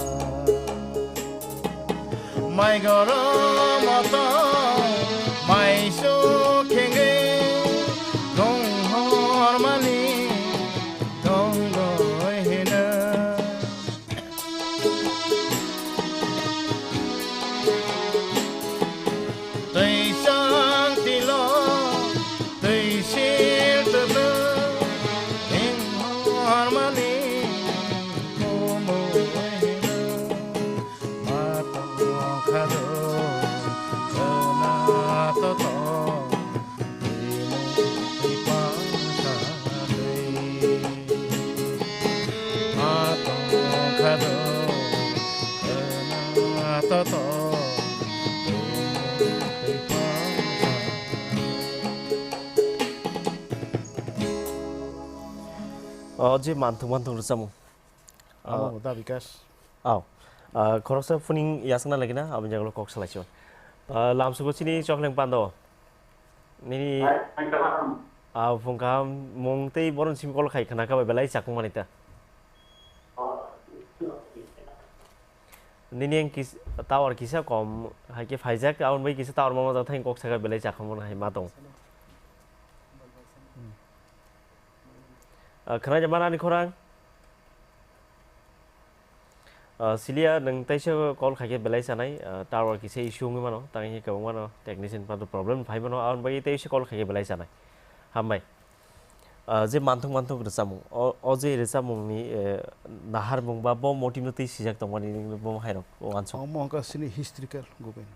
Mai goro moto, mai su khenge, dong hormani, dong doi hena. Twi chang tilo, twi sil tutu, ning hormani kumu hino. Ma tong khado, na to to. O je manthok manthok rwchapmung. Amo da Bikash. Aw. Ah, khoroksa phuning yasakna lagina, aboni jagalo kok salai sio. Ah, lamsugo chini chokleng pando. Nini, ah, phung kaham mung tei boron sim kol khai khna kha bai belai chakung mani ta. Nini ang kis-, tower kisa kom, hai khe phaijak, aboni bai kisa tower mama jak thang kok saka belai chakung mani hai ma tong. Ah, khna jama nani khorang? Ah, Silia, nwng teisa call khaikhe belai sanai, ah, tower kisa issue wngwi mano, tangwi khe kwbangma no technician phanto problem phai mano, aboni bagwi teisa call khaikhe belai sanai. Hambai. Ah, je manthok manthok rwchapmung, o, o je rwchapmungni, eh, naharmung ba bo motive no twi sijak tongmani bo hairok uansuk. Omo wngkha chini historical, Govind.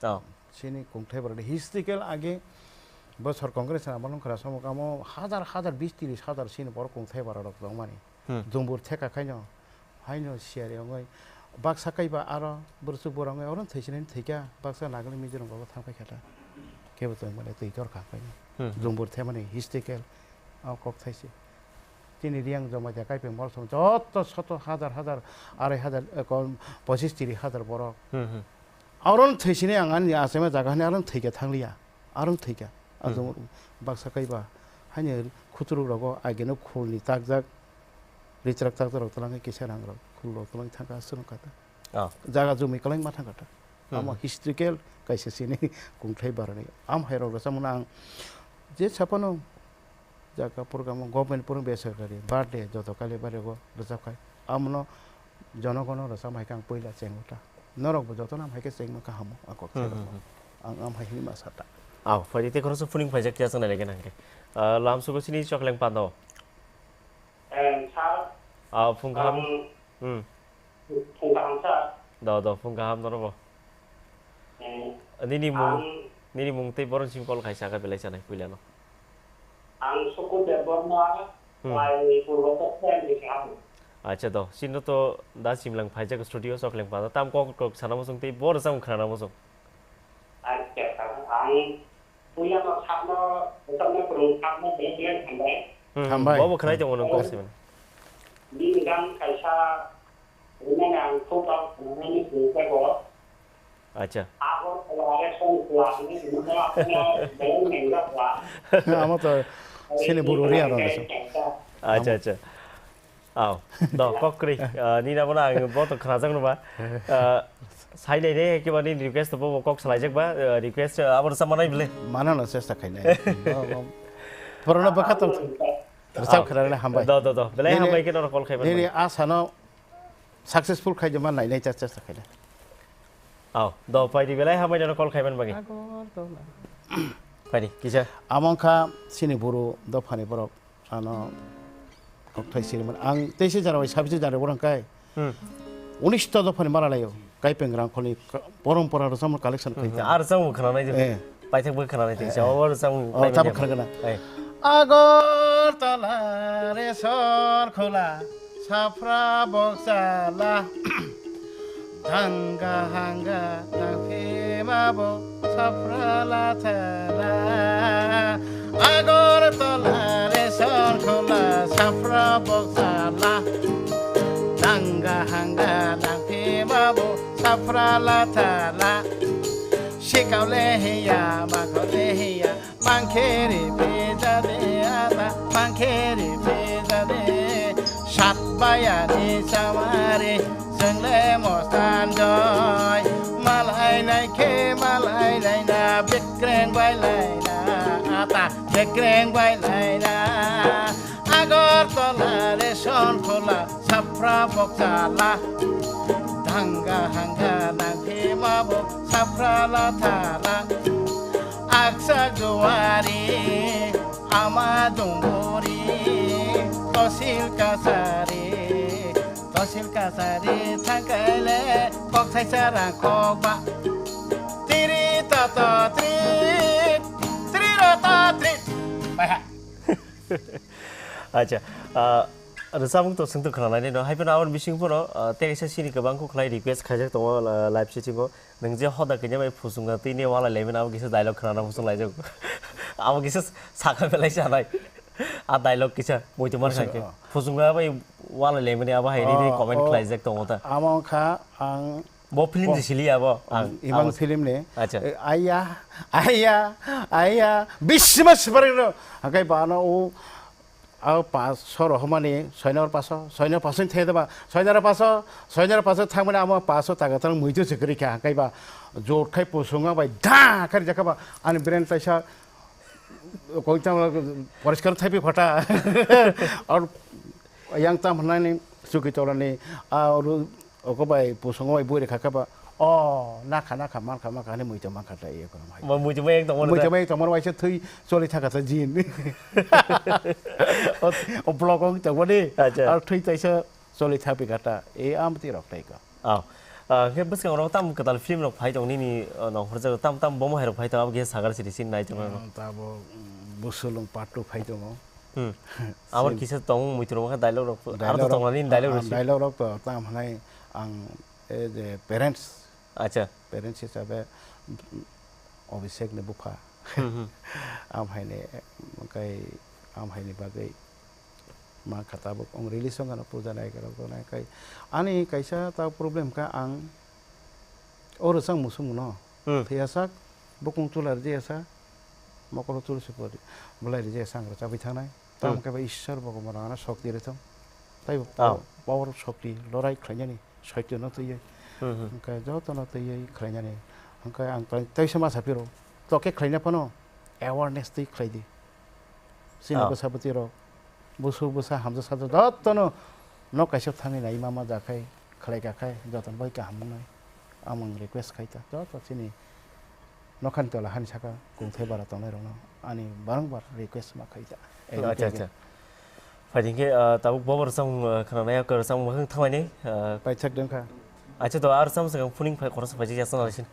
Oh. Chini kungthai borok ni historical age bosor Congress ni amol wngkha, samo kamo hajar hajar, bis tris hajar chini borok kungthai borok rok tongmani. Hmm. Dumbur theka khaino, haino siyari wngwi baksa kaiba aro bwrwsuk borok wngwi oro thwisinani thwikha, baksa Nagaland Mizoram borok thangkha kheta. Kebo tongmani twi torkha khaino. Hmm. Dumbur themani historical o kok thaise. Chini Riyang Jamatia Kaipeng Molsom joto soto hajar hajar, arai hajar, eh, kom, pochis tiri hajar borok. Hmm, hmm. Aron thwisini ang ani achaima jaga hani aron thwikha thangliya. Aron thwikha. Hmm. Ajung baksa kaiba. Hani khuturuk rogo ageno khulni takjak, ritrak takjak rok twlangwi kisa rang rok khul rok twlangwi thangkha aswk wngkha ta. Oh. Jaga jumi kwlangma thangkha ta. Hmm. Amo historical kaisa chini kungthai barani. Am hai rok rwchapmano ang je saphano jaga program o government program besorkari birthday joto kali barego rwchapkhai. Amono jonogono rwchapma hai khe ang puila chengo ta. Norokbo jotono am hai khe chengma kaham o ang kok. Hmm, hmm, hmm. Ang am hai hinwi ma sa ta. Aw, phaidi tei khoroksa phuning phaijak ya chwng nai nai gana hwnkhe. Ah, lamsugo chini chokleng pando. Em, sir. Aw, phung kaham. Ang Hmm. Phung kaham, sir. Do, do, phung kaham norokbo. Hmm. Nini mung, ang nini mung tei boron sim call khai saka belai sanai puilano. Ang Suku Debbarma, Hmm. Lai Purbo Kaksai ni kaham. Acha do, sino to da simlang phaijak studio sok leng pada tam kok kok sana musung tei bor sam khana musung. Acha, ang puila no sakno, sakno kurung sakno beleng beleng hambai. Hmm, hmm. Hambai. Bo bo khnai tongo nang kok siman. Bini gang kaisa, rimani ang khub ang khunani singsa go. Acha. Abo khlai song khlai ni sini khlai ni beleng nengga khlai. Amo to sini buru ri aro. Acha, acha. Aw, do, kok kwrwi. Ah, nini abo na ang bo to khnajakno ba. Ah, sai nai re, kiba nini request bo, bo kok salaijak ba, ah, request, ah, abo rwchapma nai bwle. Manano chesta khainai. Bo, bo. Borokno bwkha tong. Rwchap khnarwle hambai. Do, do, do. Belai hambai khe norok call khaiman. Nini asano successful khaijama nainai cha chesta khainai. Aw, do, paidi belai hambai norok call khaiman bagwi. Agartala. Paidi, kisa. Amo wngkha sini buru dophani borok. Ano kokthai siriman. Ang teise jara bai sabise jara borang kai. Hmm. Unis ta dophani mala layo. Kaipeng rangkholi ka-, porompora rwchapmung collection khai. Hmm. Ar rwchapmung khwnanai de. Eh. Paithak bo khwnanai de. Eh, eh. Sa o rwchapmung. Oh, tabuk khwnagana. Eh. Agartala Resor Khola Safra Boksala. Thanga hanga nangphima bo safra lathala. Agartala Resor Khola safra boksala. Thanga hanga nangphima bo safra lathala. Sikau le hiya, makau le hiya. Pangkheri pejade ada, pangkheri pejade. Sat bayani samari, sengle mostan joy. Malai nai khe, malai nai na, bekreng bai lai na, ata bekreng bai lai na. Agartala Resor Khola, safra boksala. Thanga hanga nangphima bo, safra lathala. Aksa Juari, Ama Dunguri, Tosil Kasari, Tosil Kasari, Thangkaile, Kok Saisa Rang Kok Ba. Tiri Toto Tri, Tri Rota Tri. Baiha. Acha, ah, rwchapmung to swngtwk khwnanai no. Hai phano aboni bising phano, ah, tei kaisa sini kwbang kuk khlai request khaijak tongo, ah, live sitting o. Nwng je hoda kanya bai phusungna twi ne wala lemon abo kisa dialogue khwnana muchung laijak. Abo kisa saka belai sanai. A dialogue kisa muitu mar Muchung, khaikhe. Oh. Phusungna bai wala lemon abo hai ri ri Oh, comment oh. khlaijak tongo ta. Amo wngkha ang Bo film Bo- je sili abo. Ang, Imang abo film ni. Acha. Eh, aya, aya, aya, bisma sibarino. Hakai bano o Abo paso rohormani soinor paso, soinor paso ni thai daba, soinor paso, soinor paso thangmani amo paso taga tang muitu se kwrwi kha, hwnkhe ba jot khai pusung bai da kari jakha ba ani brain taisa koi tang poriskar thaipi phata. Ar yang tam hwnani chuki tolani a ru Oko bai pusongo bai bui rwkha khe ba, "O, nakha, nakha, mankha, mankha," hinwi muitu mankha ta, iye kono hai. Bo muitu bai ek tongmani ta? Muitu bai ek tongmani waisa thwi choli thaka ta jin. O, o block wng tongmani, Acha. Ar thwi taisa choli thapikha ta, e amtwi rok tai ka. Oh. Ah, khe bwskango rok tam kwtal film rok phai tong nini, ah, nong horjak tam tam bomo hai rok phai tong abo khe sagar siri sin nai tong. Hmm, tabo, mm, Busulung part two phai tongo. Hmm. Abo Sin- kisa tong muitu rok kha dialogue rok. Aro to Dialogue tong nani rok, dialogue ah, rok si. Dialogue rok to tam hwnai ang, eh, je parents, Acha. Parents hisabe, mm, Abhishek ni bupha. Hmm, hmm. Am hai ni, kai, am hai ni bagwi ma kha tabuk ong release ong ano puja nai khe rok nai kai. Ani kaisa ta problem kha ang o rwchang musung no. Hmm. Thwiyasak, bukung chula rijiyasa, mokolo chul sipori, belai rijiyasa ang rwchapwi thangnai. Tamo Hmm. khe ba Ishwar Bhagwan ano shokti rwthwng. Tai Oh. power shokti lorai khlainani, soitwno twiwi. Hmm, hmm. Hwnkhe jotono twiwi khlainani. Hwnkhe ang tai, taisa ma saphiro, to khe khlaina phano awareness twi khlai di. Chini Oh. bwsa bwtwi rok, bwswk bwsa hamjak sajak jotono nok kaisa thangwi nai ma ma ja khai, khlai ka khai, jotono bai kaham wngnai. Ang request khai ta, joto chini nokhani tola hani saka kungthai bara tongnai rokno ani barangbar request ma khai ta. Acha, acha. Phai di khe, ah, tabuk bobo rwchapmung, ah, khwnanai, ah, rwchapmung mwkhang thanglaini, ah, Paithak dengkha. Acha, to ar rwchapmung swkang phuning phai khoroksa phaijak ya channel sin.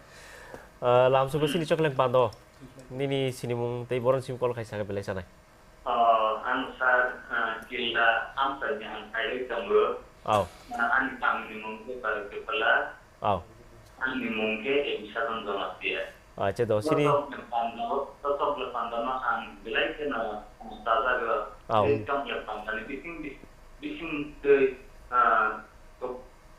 Ah, lamsukgo sini chokleng pando. Nini sinimung tei borok sim call khai saka belai sanai. Ang sir, ah, Kilda Amchaini ang kaiwi tongo. Au. Ah, ani tamni mung khe Barikapala. Au. Ani mung khe Ebisadan Jamatia. Acha, do sini. Totok le panda, totok le panda no ang belai kheno, ah, chajago. Au. Tei tong le panda ni bising, bising tei, ah,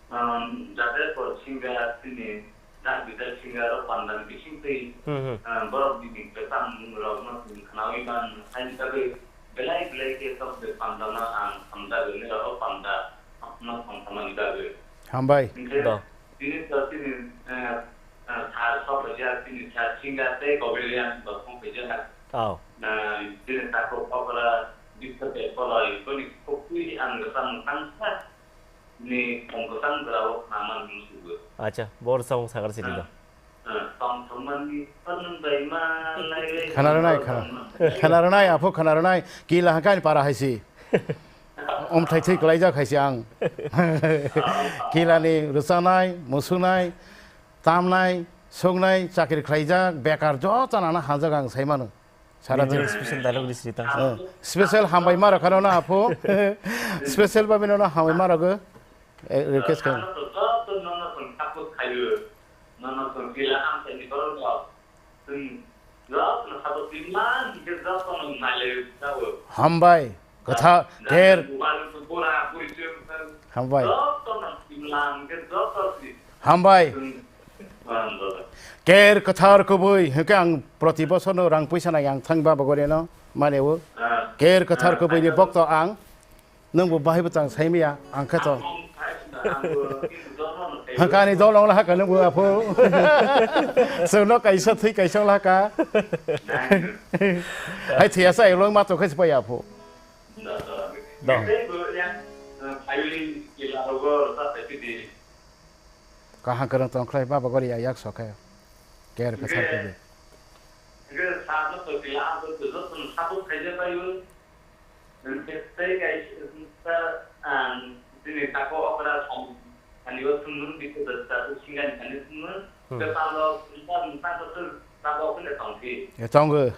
Um, jate por singer chini, dak bijak singer rok pandani bising twi, Hmm, hmm. um, borok bini kwcham rok no chwng khnaui man, haini bagwi belai belai khe tok de pandano ang hamjagwi nirok o panda no thongthomani bagwi. Hambai. Hinkhe Do. Bini to chini, uh, uh, sir sok ya chini sir singer tei Kobilian bo thong phaijak. Oh. Na, chini takhuk okra Biswa Tepaloi boni khuk twi ang kwcham mwkhang sa. Ni tong kwchang jora o khna man hwnwi sugo. Acha, bor samung sakar sini do. Ah, ah, tong thangmani, tong bai ma lai lai. Khana rwnai, khana. Khana rwnai, apho khana rwnai. Kila hangkani para haisi. Om thai thai klaijak haisi ang. Kilani rwchanai, musunai, tamnai, songnai, chakri khlaijak, bekar joto nana hajak ang sai mano. Sara Bini din. Special dialogue di sri tang. Eh, special hambai ma rokha no na apho. Special ba bino na hambai ma rogo. Eh, request khayo. Ano to joto nono tong support khayo. Nono tong kila am teni koron rok. Tong joto no support khayo man ke joto no nai le tabo. Hambai. Kwtha, ker. Hambai. Hambai. Ker kwthar kubui, hwnkhe ang proti bosorno rang puisa nai ang thang baba goreno, mane o. Ker kwthar kubuini bokto ang, nwngbo bahai bwtang saimaya, ang khe to. Hwnkhe ani dol wngla haka nwngbo apho. Chwngno kaisa thwi kaisa wngla haka. Hai thwiya sa elong ma tongkhe se paiya apho. Do. Kaham kwrwng tong khlai baba gori ya yak sokhe. Ker kwthar khe. Hwnkhe sakno to kila ang to joto no support khaijak bai o. Hwnkhe tei kaisa, ang bini tako okra som ani o thumnun bisi da tako singani ani thumnun. Hmm. Tei talo ta ta ta ta ta ko kene tongsi. Ya tongo.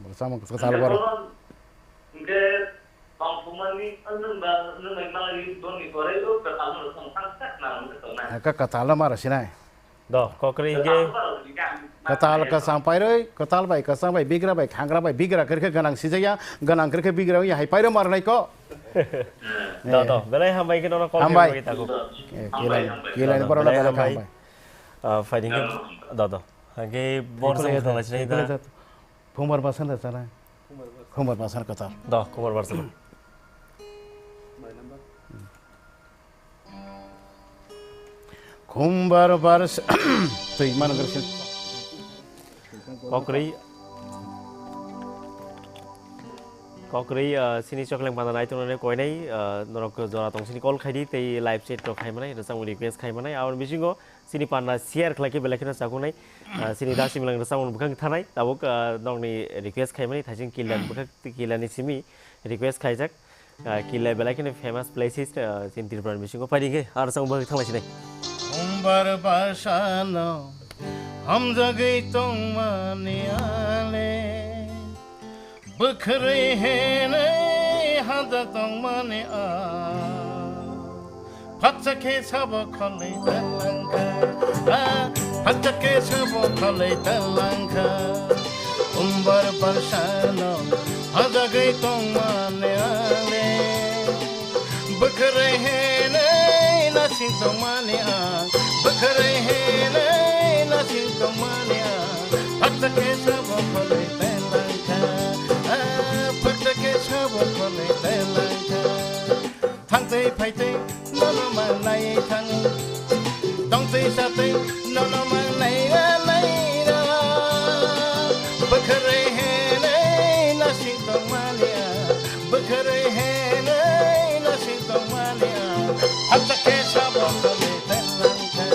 Bo samung kwtal bor. Hwnkhe tongthokmani, nwng ba, nwng bai malai doni korai o, kwtalno rwchapna thang thang nang tongnai. Ka kwtalno ma rw sinai. Do, kokri hwnkhe. Kwtal kwcham pairwi, kwtal bai kwcham bai, bigra bai khangra bai, bigra kwrwikhe gwnang sijakya, gwnang kwrwikhe bigra wngya hai pairwi ma rwnai ko. Do, do, belai hambai khe nono call khaimani bagwi takhuk. Eh, kilai, kilai borok belai belai hambai. Hambai. Ah, phaidi hwnkhe, do, do. Hwnkhe bor samung thangna sinai da. Khumbar basan da chana. Khumbar basan kwtal. Do, khumbar basan. Khumbar bars-, twi man gersin. Kokri. Kokri, ah, sini chokleng panda nai tongnai koinai, ah, norok jora tong sini call khaidi tei live chat rok khaimanai, rwchapmung request khaimanai, aboni bisingo sini panda share khlai khe belai kheno chakunai, ah, sini da similang rwchapmung bwkhak thanai, tabuk, ah, nokni request khaimani thaising Kildan bwkhak Kilani simi request khaijak, ah, Kila belai kheno famous places, ah, sini Tripura ni bisingo paidi khe ar chang bwkhak thanglaisini. Umbar basano hamjagwi tongmani ale. Bwkhwrwi hinwi hajak tongmani ang. Phatsa khe sabo kholwi talangkha. Ah, phatsa khe sabo kholwi talangkha. Umbar barsano hajagwi tongmani ang le. Bwkhwrwi hinwi nasing tongmani ang, bwkhwrwi hinwi nasing tongmani ang. Phatsa khe sabo kholwi talangkha, ah, phatsa khe sabo kholwi talangkha. Thangtwi phaitwi nono mangnai thang. Tongtwi satwi nono mangnai ra nai ra. Bwkhwrwi hinwi nasing tongmani ang, bwkhwrwi hinwi nasing tongmani ang. Phatsa khe sabo kholwi talangkha,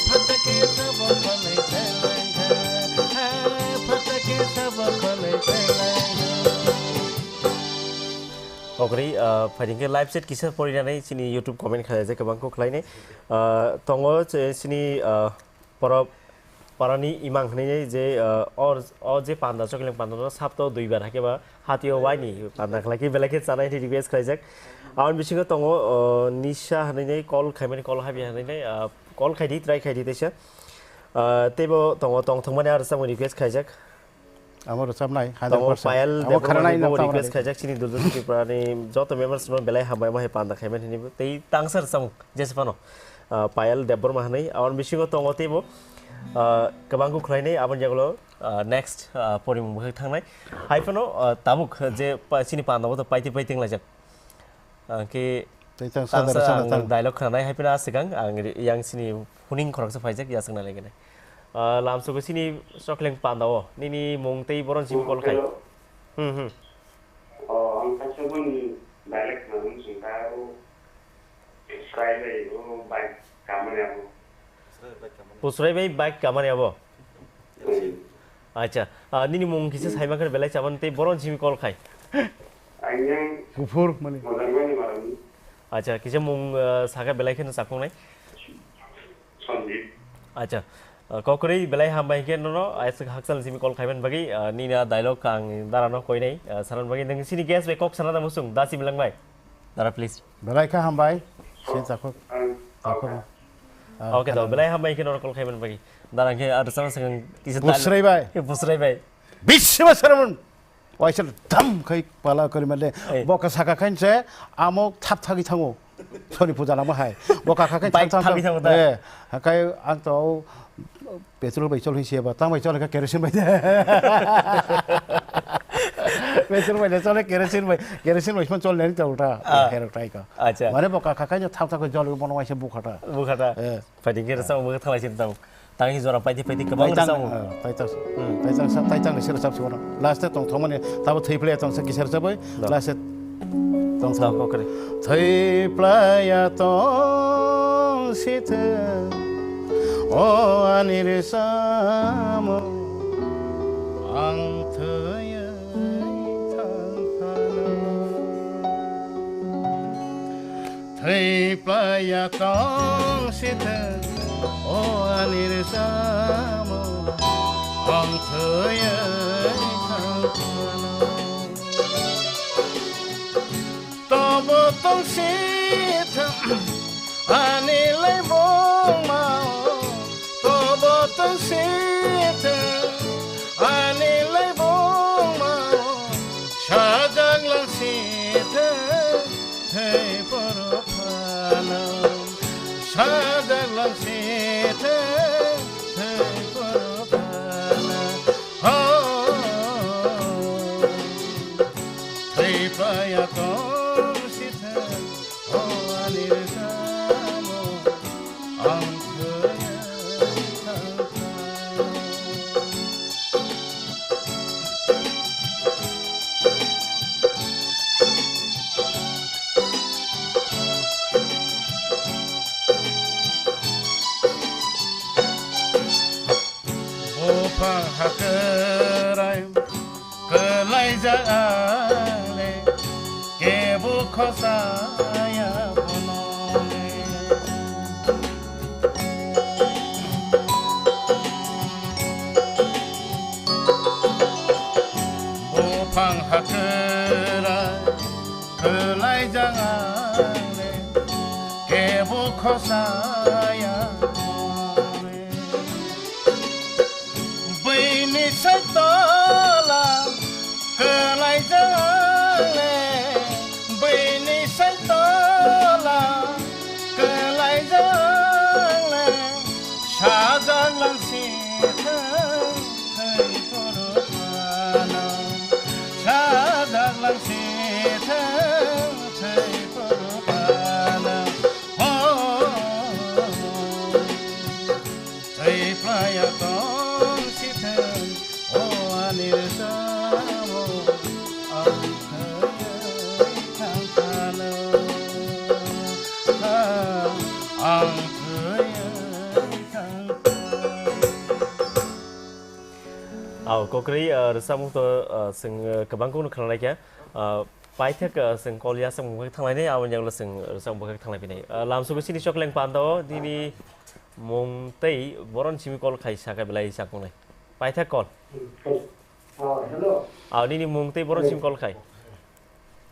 phatsa khe sabo kholwi talangkha, phatsa khe sabo kholwi talangkha. Kokri, ah, phaidi khe live chat kisa porinani chini YouTube comment khlaijak kwbang kok khlainai. Ah, tongo che-, chini, ah, borok parani imang hwnwi je, ah, or, o je panda, Chokleng panda no sapto duibar hakhe ba hatio waini panda khlai khe belai khe chanai hwnwi request khlaijak. Aboni bisingo tongo, ah, Nisha hwnwi call khaimani, call habya hwnwi, ah, call khaidi, try khaidi teisa. Ah, teibo tongo, tongthokmani aro samung request khaijak. Amo rwchapnai, hundred percent. Tongo Payal Debbarma hwnwi bo request khaijak, chini Duldur Tripura ni joto members no belai hambai ma hai panda khaimani hwnwi bo. Tei tangsa rwchapmung, jesa phano, ah, Payal Debbarma hwnwi. Aboni bisingo tongo teibo, ah, kwbang kuk khlainai, aboni yagulo, ah, next, ah, porimung bwkhak thangnai. Hai phano, ah, tabuk je pa-, chini panda bo to paiti paiti wnglaijak. Ang khe tei tang tangsa sadar ang sana nang tang. Dialogue khanai hai phano aswk ang, ang ri-, yang sini huning khoroksa phaijak, ya swkna legene. Ah, lamsogo sini Chokleng panda o, nini mung tei boron simi call khai. Hello. Hmm, hmm. Oh, ang kaisa boni dialogue khanani singkha o, Srai bai o bike kamani abo. Pusrai bai bike kamani abo. Hmm. Acha, ah, nini mung kisa saima khe belai chaban tei boron simi call khai. Ang yang Kuphur mani. Mojanmani marani. Acha, kisa mung, ah, sakha belai kheno chakung nai. Sandeep. Acha, ah, kokrwi belai hambai khe nono, aisa hakchal simi call khaiman bagwi, ah, nini a dialogue ang dara no koi nai, ah, sanan bagwi nang sini guest bai kok sana da musung, da simi lang bai. Dara, please. Belai kha hambai. Se takhuk. Ang Takhuk. Ah, okay, to, belai hambai khe nono call khaiman bagwi. Dara khe ar sana sakang kisa Busrai bai. Busrai bai. Biswa Saramun. Waisa dam khai pala kori male. Ei. Boka saka khain se amo thap thagi thango. Sori puja lama hai. Boka kha khain Bike thap thap thagi thango da. Eh, hakai ang to petrol bai chol hisi ba, tang bai chol kha kerosene bai. Petrol bai chol kerosene bai, kerosene bai chol neri ta ulta. Ah. Hero tai ka. Acha. Mane boka kha khain thap thap jol bono waisa bukhata. Bukhata. Eh. Phaidi khe rwchapmung bwkhak thanglai sini tamo. Tang hi jora paidi paidi kwbang Taitang, rwchapmung. Ah, taitang. Hmm. Taitang sa, taitang ni sira chap sibona. Last e tong thomani tabo thwi playa tong sa kisar chabai. Da. Last e tong Da, thom. Okay. Thwi playa tong sithe. O ani rwchapmung. Ang thwi thang thang. Thwi playa tong sithe, o ani rwchapmung, ang thwiwi thang thano. Tobo tong sithe, ani laibuma o, tobo tong sithe, ani laibuma o, sajak lang sithe. Thei poro phano sajak lang sithe, thei poro phano. Ho, thei playa tong sithe, o ani rwchapmung, ang thwiwi thang thang. Buphang hakwrai kwlaijak ang le, kebo khosa ya bono le. Buphang hakwra kwlaijak ang le, kebo khosa ya ang le. Bini sai tola kwlaijak ang le, bini sai tola kwlaijak ang le, sajak lang sithang thai poro phano, sajak lang sithang thai poro phano. Ho. Thwi playa tong sithang, o ani rwchapmung, ang thwiwi thang thano, ang thwiwi thang thano. Au, kokrwi, ah, rwchapmung to, ah, chwng, ah, kwbang kukno khna laikha. Ah, paithak, ah, chwng kol ya chwng bwkhak thanglainai, aboni yagulo chwng rwchapmung bwkhak thanglai phinai. Ah, lamsogo chini Chokleng panda o, nini Mung tei boron simi call khai sakha belai chakung nai. Paithak call. Oh, hello. Ah, nini mung tei boron simi call khai.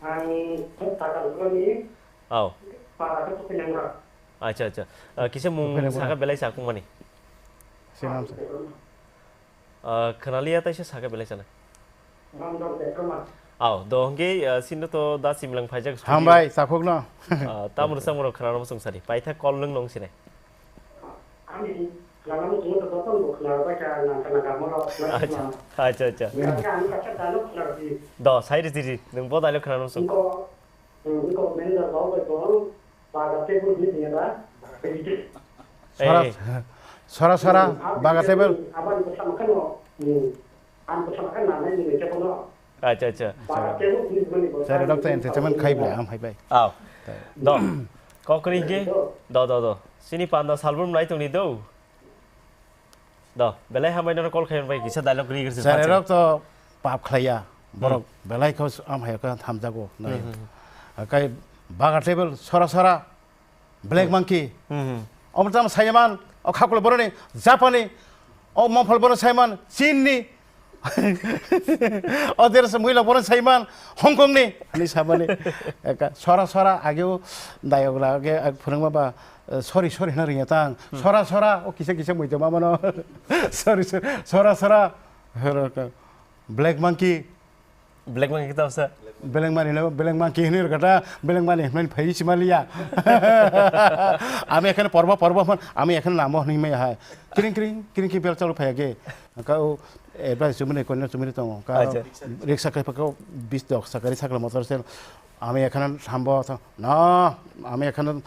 Ang Thakal ni. Oh. Para ke Tukinangra. Acha, acha. Ah, kisa mung Tukinangra. Sakha belai chakung mani. Sinam sa. Ah, khwnaliya taisa sakha belai chana. Ramdon Petroma. Aw, do hwnkhe, ah, sino to da simlang phaijak scooty. Hambai, sakhokno. Ah, tamro samro khwnano muchung sadi. Paitha call nwng nong sinai. Ani khwnano muchung to joto bo khwnarok bai kha nang khna gamoro. Acha, acha, acha. Ani kaisa dialogue khwnarok di. Do, sai ri ri, nwng bo dialogue khwnano muchung. Ingko, hmm, ingko manager bo bai bo. Baga table ni tengeda. Sora, Eh. Sora, sora, baga table. Abang bersama kan lo. Hmm. Ang bersama kan mana ini macam mana? Acha, acha. Baga table ni mana? Sara doctor entertainment khai bla, am hai bai. Aw. Do. Kokri ke? Do, do, do. Sini panda salbum nai tong ni do. Do, belai hambai nono call khayan bai kisa dialogue ri gir. Sir, erok to pap khlaiya. Borok belai kho am hai kha thamjago nai. Hmm, hmm, hmm. Akai baga table sora sora black monkey. Hmm, hmm. Om tam Saiman, o khakul boroni Japani, o mongphol boroni Saiman, Chinni. O der se muila boroni Saiman, Hong Kong ni. Ani sabani. Eka sora sora ageu dialogue la age ag phurungma ba, eh, sorry, sorry hwnna ringya tang. Hmm. Sora, sora, o kisa, kisa muitu ma mano. Sorry, sorry, sora, sora. Hero ka. Black monkey. Black monkey kita bsa? Black monkey hwnwi, black monkey hwnwi rwkha ta, black monkey hwnwi phai si maliya. Ami ekhane porbo, porbo hwn, ami ekhane namo hwnwi maya hai. Kring, kring, kring, kring, bel chalu phai age. Ka o, advice chumani, kono chumani tongo. Ka o, acha. Riksa kai phaka o, bis dok sakari sakla motor sel. Ami ekhane sambo tho, na, ami ekhane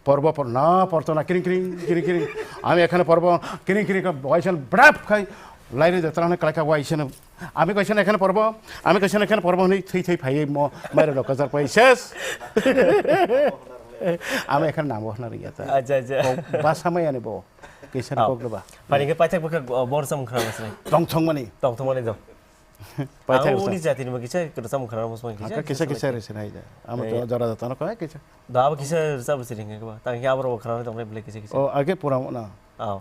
porbo por, na, porto na, kiring, kiring, kiring, kiring. Ami ekhane porbo, kiring, kiring, ka, waisen brap khai, laire de trane kalai ka waisen. Ami kaisen ekhane porbo, ami kaisen ekhane porbo hwnwi thwi thwi phaiwi mo, mairo rok kajak pai ses. Ami ekhane namo hwnna ringya ta. Acha, acha. Kok basa mai ani bo. Kisa kok ba. Pani ke paithak bwkha, uh, bor sam khna masnai. Tong thong mani. Tong thong mani do. Paithak. Ang uni jati ni kisa kisa mung khana mung kisa. Haka kisa kisa re sinai da. Amo to jora da tano kai kisa. Da abo kisa sa bisi ring ke ba. Tang ya abo khana tong le kisa kisa. O age pura na. Aw.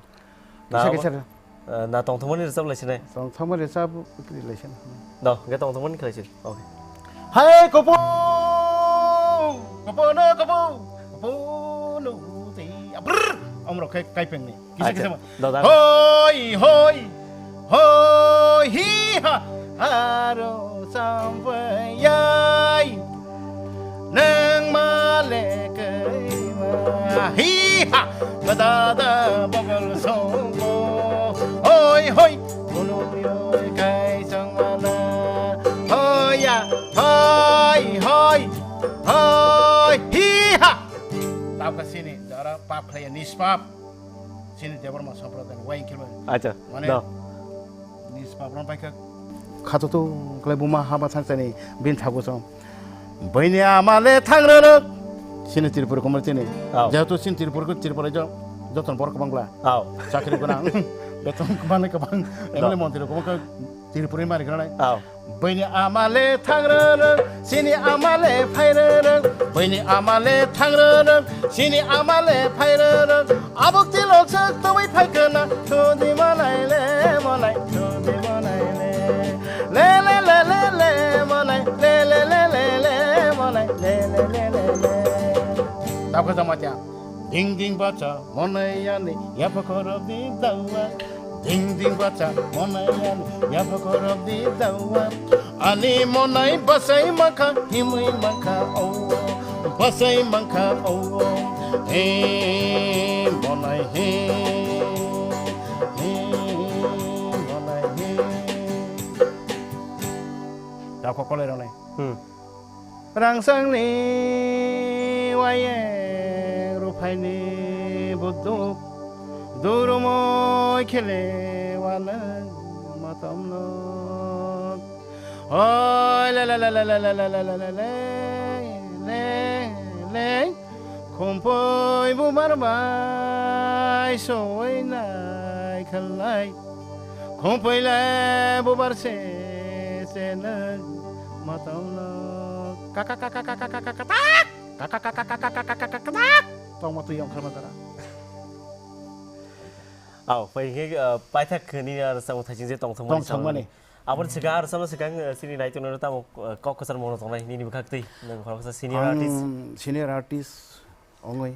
Kisa kisa. Na tong thumani resap lai sinai. Tong thumani resap lai sinai. Da, ge tong thumani khlai sin. Okay. Hai kopo. Kopo no kopo. Kopo no te. Abr. Omro kai kai peng ni. Kisa kisa. Hoi, hoi, hoi, hi ha, aro sampai yai. Neng male kai ma, hi ha, badada bagol songko. Hoi, hoi, ulu yoi kai sang mala. Hoi ya, hoi, hoi, hoi, hi ha. Tapka sini, dara pap khlaiya nispap. Chini Debbarma Sampradaya ni wai khe bai. Acha, mane, da. Ni sipapron pai kha. Khato to klai buma haba thang chani bin thago song. Bini amale thang rwrwk. Chini Tripura komor chini. Aw. Jehetu chini Tripura ko Tripura jo joton borok kwbang bla. Aw. Chakri gwnang. Beton kwbang kwbang. Da. M L A montri kwbang kha Tripura ni mari gwnang. Aw. Bini amale thang rwrwk, chini amale phai rwrwk, bini amale thang rwrwk, chini amale phai rwrwk. Abuk tilok suk tubui phai khna, thudi monai le monai, thudi monai le. Le le le le le monai, le le le le le monai, le le le le le. Tabuk jama tiya. Ding ding bacha monai yani yapha khorop di dawa. Ding ding bacha monai yani yapha khorop di dawa. Ani monai basai makha himui makha o. Basai makha o. He monai he. He monai he. Dako kolai ronai. Hmm. Rangsangni wayeng ruphaini buduk, durumoi khele wanang matomno. Oi le le le le le le le le le le le le, khumpui bumar bai soi nai khalai. Khumpuile bubar se se nwng matomno kaka kaka kaka kaka kaka tak kaka kaka kaka kaka kaka tak tongma twi ongkharma dara. Au, pai khe, ah, paithak ni, ah, rwchapmung thaising je tongthokmani Tongthokmani. Samani. Aboni swkang, ah, rwchapna swkang, ah, chini naitukno tamo, ah, kok kwchar mungno tongnai nini bwkhak twi, nwng khoroksa senior artist. Ang senior artist ongwi.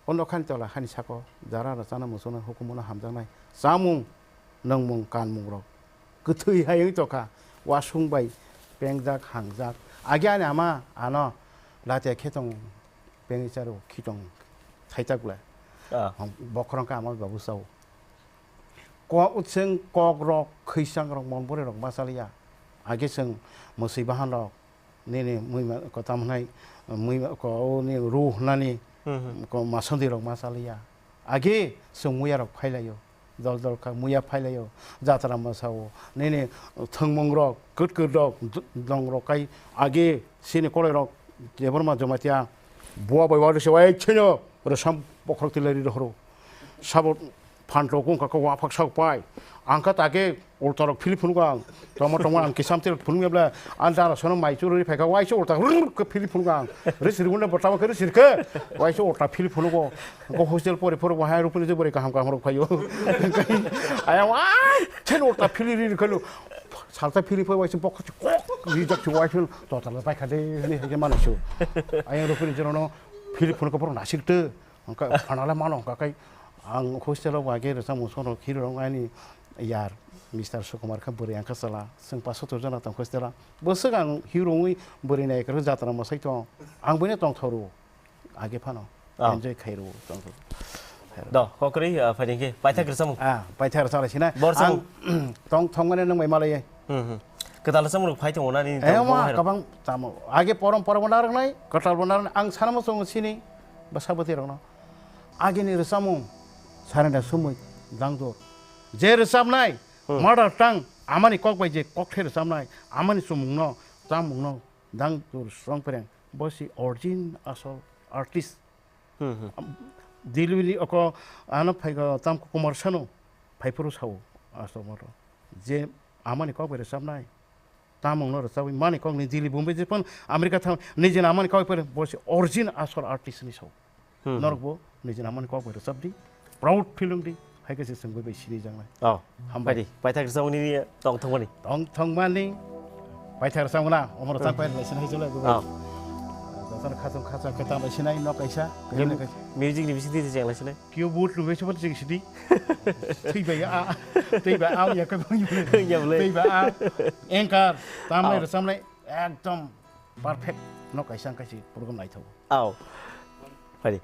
Ono khani tola khani sako, jara rwchana muchungna hukumono hamjaknai. Chamung, nwngmung, kanmungrok. Kwthwi hai wng tokha, wasung bai pengjak, hangjak. Agi ani ama ano latia khe tong pengwi charo khitong thaitak le. Ah. Hom, bokhorong khe ama babu sao. Ko, chwng kokrok, khwisangrok, monborirok ma chaliya. Age chwng mwswi bahanrok, nini muima, ko tamo hwnai, muima, ko, o ni ru hwnani, Hmm, hmm. ko masondirok ma chaliya. Age chwng muyarok phailaio, dol dol kha muya phailaio, jatra masao, nini thwngmungrok, kwt kwtrok, d-, dongrok kai age chini koloirok Debbarma Jamatia, buwa bai wari se wai chino, rwsam bokhorok tilari rohoro. Sabo phantok wngkha khe waphak sak pai. Ang kha ta khe ultarok philip phunukgo ang. Tongma tongma ang kisam tirok phunukya bla, ang jara sono mai churwi phaikha, waisa ulta rrrr khe philip phunukgo ang. Risi rwgwino bo tamo khe risi rwkhe, waisa ulta philip phunukgo. Hostel pori phuru bo hai rupini je bwrwi kaham kaham rok phaio. Ayang wai chen ulta philip ri rwkheno. Salta philip phai waisa bokhorok kok rijak si waisa total bai kha de hwnwi hai khe mano su. Ayang rupini je rono philip phunukgo borok nasik te. Hwnka phanale mano hwnka khe ang hostel o age rwchapmung songno hero rok ani yar Mister Sukumar khe bwrwi ang khe chwla chwng paso to jana tong hostel o. Bwswk ang hero wngwi bwrwi nai kwrwk jatra mwsai tong. Ang buino tongthok rwo. Age phano Ah. enjoy khai rwo tongthok. Do, kokrwi, ah, phaidi khe paithak rwchapmung. Ah, paithak rwchapmung lai sinai. Bor Ang samung. tong thongmani nwng bai malai. Hmm, hmm. Kwtal rwchapmung rok phai tongo nani Eh, tong ma, hai rok. Kabang tamo. Age porom porom bo narwknai, kwtal bo narwknai. Ang sanamo chongo sini, bwsa bwtwi rokno. Agini rwchapmung, sarenda sumui, dangdur. Je rwchapnai, Hmm. mother tongue, amani kok bai je kokthai rwchapnai, amani chumungno, chamungno, dangdur, srong pereng, bo si origin asol artist. Hmm, hmm. Am, Dilibili oko ano phaigo Tamku Kumar Sanu, phaiphuru sao, asol moto. Je amani kok bai rwchapnai, Tamungno rwchapwi mani kokni Dili Bombay je phano America thang nijini amani kok phano bo se origin asol artist ni sao. Hmm. Norok bo nijini amani kok bai rwchap di. Proud feel wng di. Hai khe se chwng bai bai sini jangnai. Oh. Hambai. Paithak rwchapmung ni tong thangmani. Tong thangmani. Paithak rwchapmung na omor chang pai rwlai sini hai jole. Oh. Jotono khachang khachang khe tamo sinai nok kaisa. Music ni bising di jeng lai sinai. Keyboard rwbai se phano chwng sidi. Twi bai a, twi bai a, ya kai bang yule. Ya bole. Twi bai a, anchor, tamlai Ah. rwchamlai, ekdom perfect. No kaisa ang kaisa program naithok. Au. Phaidi.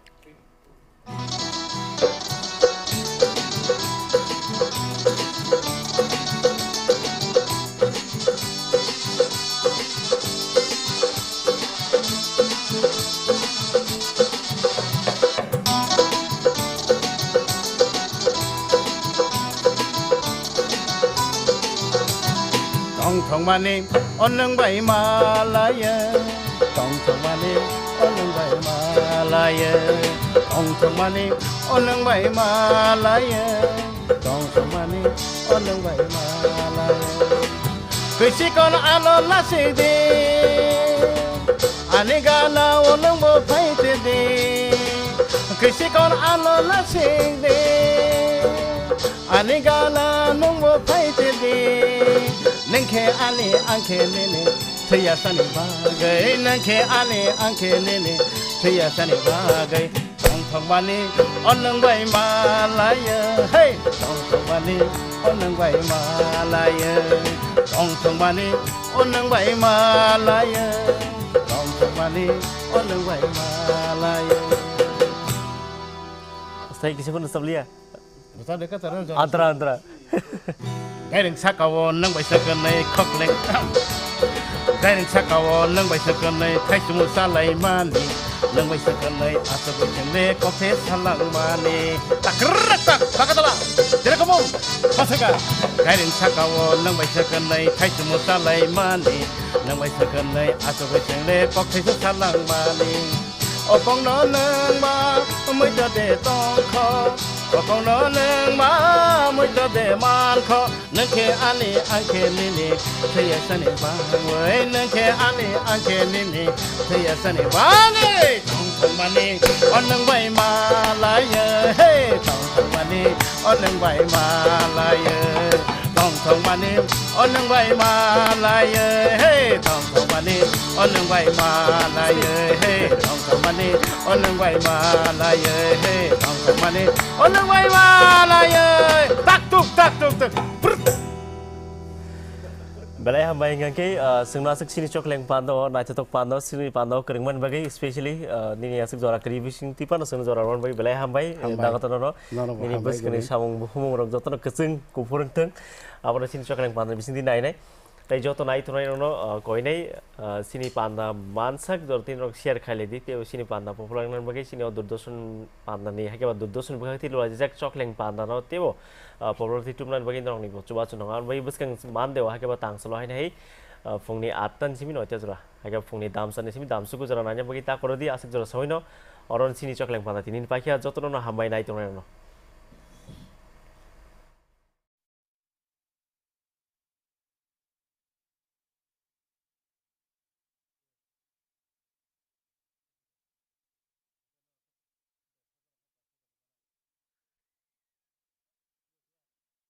Tongthokmani o nwng bai malaiya, tongthokmani o nwng bai malaiya, tongthokmani o nwng bai malaiya. Tongthokmani o nwng bai malai. Kwchikon ano lasik di, ani gana o nwng bo phai te di. Kwchikon ano lasik di, ani gana nwng bo phai te di. Nwng khe ani, ang khe nini, thwiya sani bagwi. Nwng khe ani, ang khe nini, thwiya sani bagwi. Tongthokmani o nwng bai malaiya, hey! Tongthokmani o nwng bai malaiya, tongthokmani o nwng bai malaiya, tongthokmani o nwng bai malaiya. Sai kisa pun sabliya. Bwsa de ka tara jora. Antra, antra. Gairing saka o nwng bai sakwnai khokleng. Gairing saka o nwng bai sakwnai thaichung salai mani. Nwng bai sakwnai aswk bai chwngle kokhe salang mani. Takrrrr tak, bakatala. Jere komong. Masaka. Gairing saka o nwng bai sakwnai thaichung salai mani. Nwng bai sakwnai aswk bai chwngle kokhe salang mani. Okongno nwng ma muitu de tongkho, okongno nwng ma muitu de mankho. Nwng khe ani, ang khe nini, thwiya sani bangwi. Nwng khe ani, ang khe nini, thwiya sani bangwi. Tongthokmani o nwng bai malaiya, hey, tongthokmani o Nung bai malaiye, tong tong mani, o nung bai malaiye, hey, tong tong mani, o nung bai malaiye, hey, tong tong mani, o nung bai malaiye, hey, tong tong mani, o nung bai malaiye, tak tuk, tak tuk, tak. Brr. Belai hambai hingkha khe, ah, chwngno aswk chini chokleng pando, naithothok pando, chini pando kwrwngmani bagwi, specially, ah, nini aswk jora kwrwi bising twi phano chwngno jora rwmani bagwi belai hambai, eh, Hambai. Dagotono no. Nono bo nini hambai bwskangni kwrwi. Samung buphumung rok jotono kwchwng kuphur wngthwng. Abono chini chokleng pando bisingtwi nainai. Tei joto nai tongnai rokno, ah, koinai, ah, chini panda mansak jora tini rok share khailai di, tei chini panda popular wngna bagwi chini o Doordarshan pandani, hakhe ba Doordarshan bwkhak twi lua jijak chokleng pandano teibo, ah, popular twi tubunani bagwi norokni bo chubachu nang. Aboni bagwi bwskang Monday o hakhe ba tang salo haino hai, ah, phungni atta ni simi noita jora, hakhe phungni damsa ni simi damsuku jora naina bagwi ta koro di, aswk jora sawi no. Oro chini chokleng panda tini ni paikha jotono no hambai nai tongnai rokno.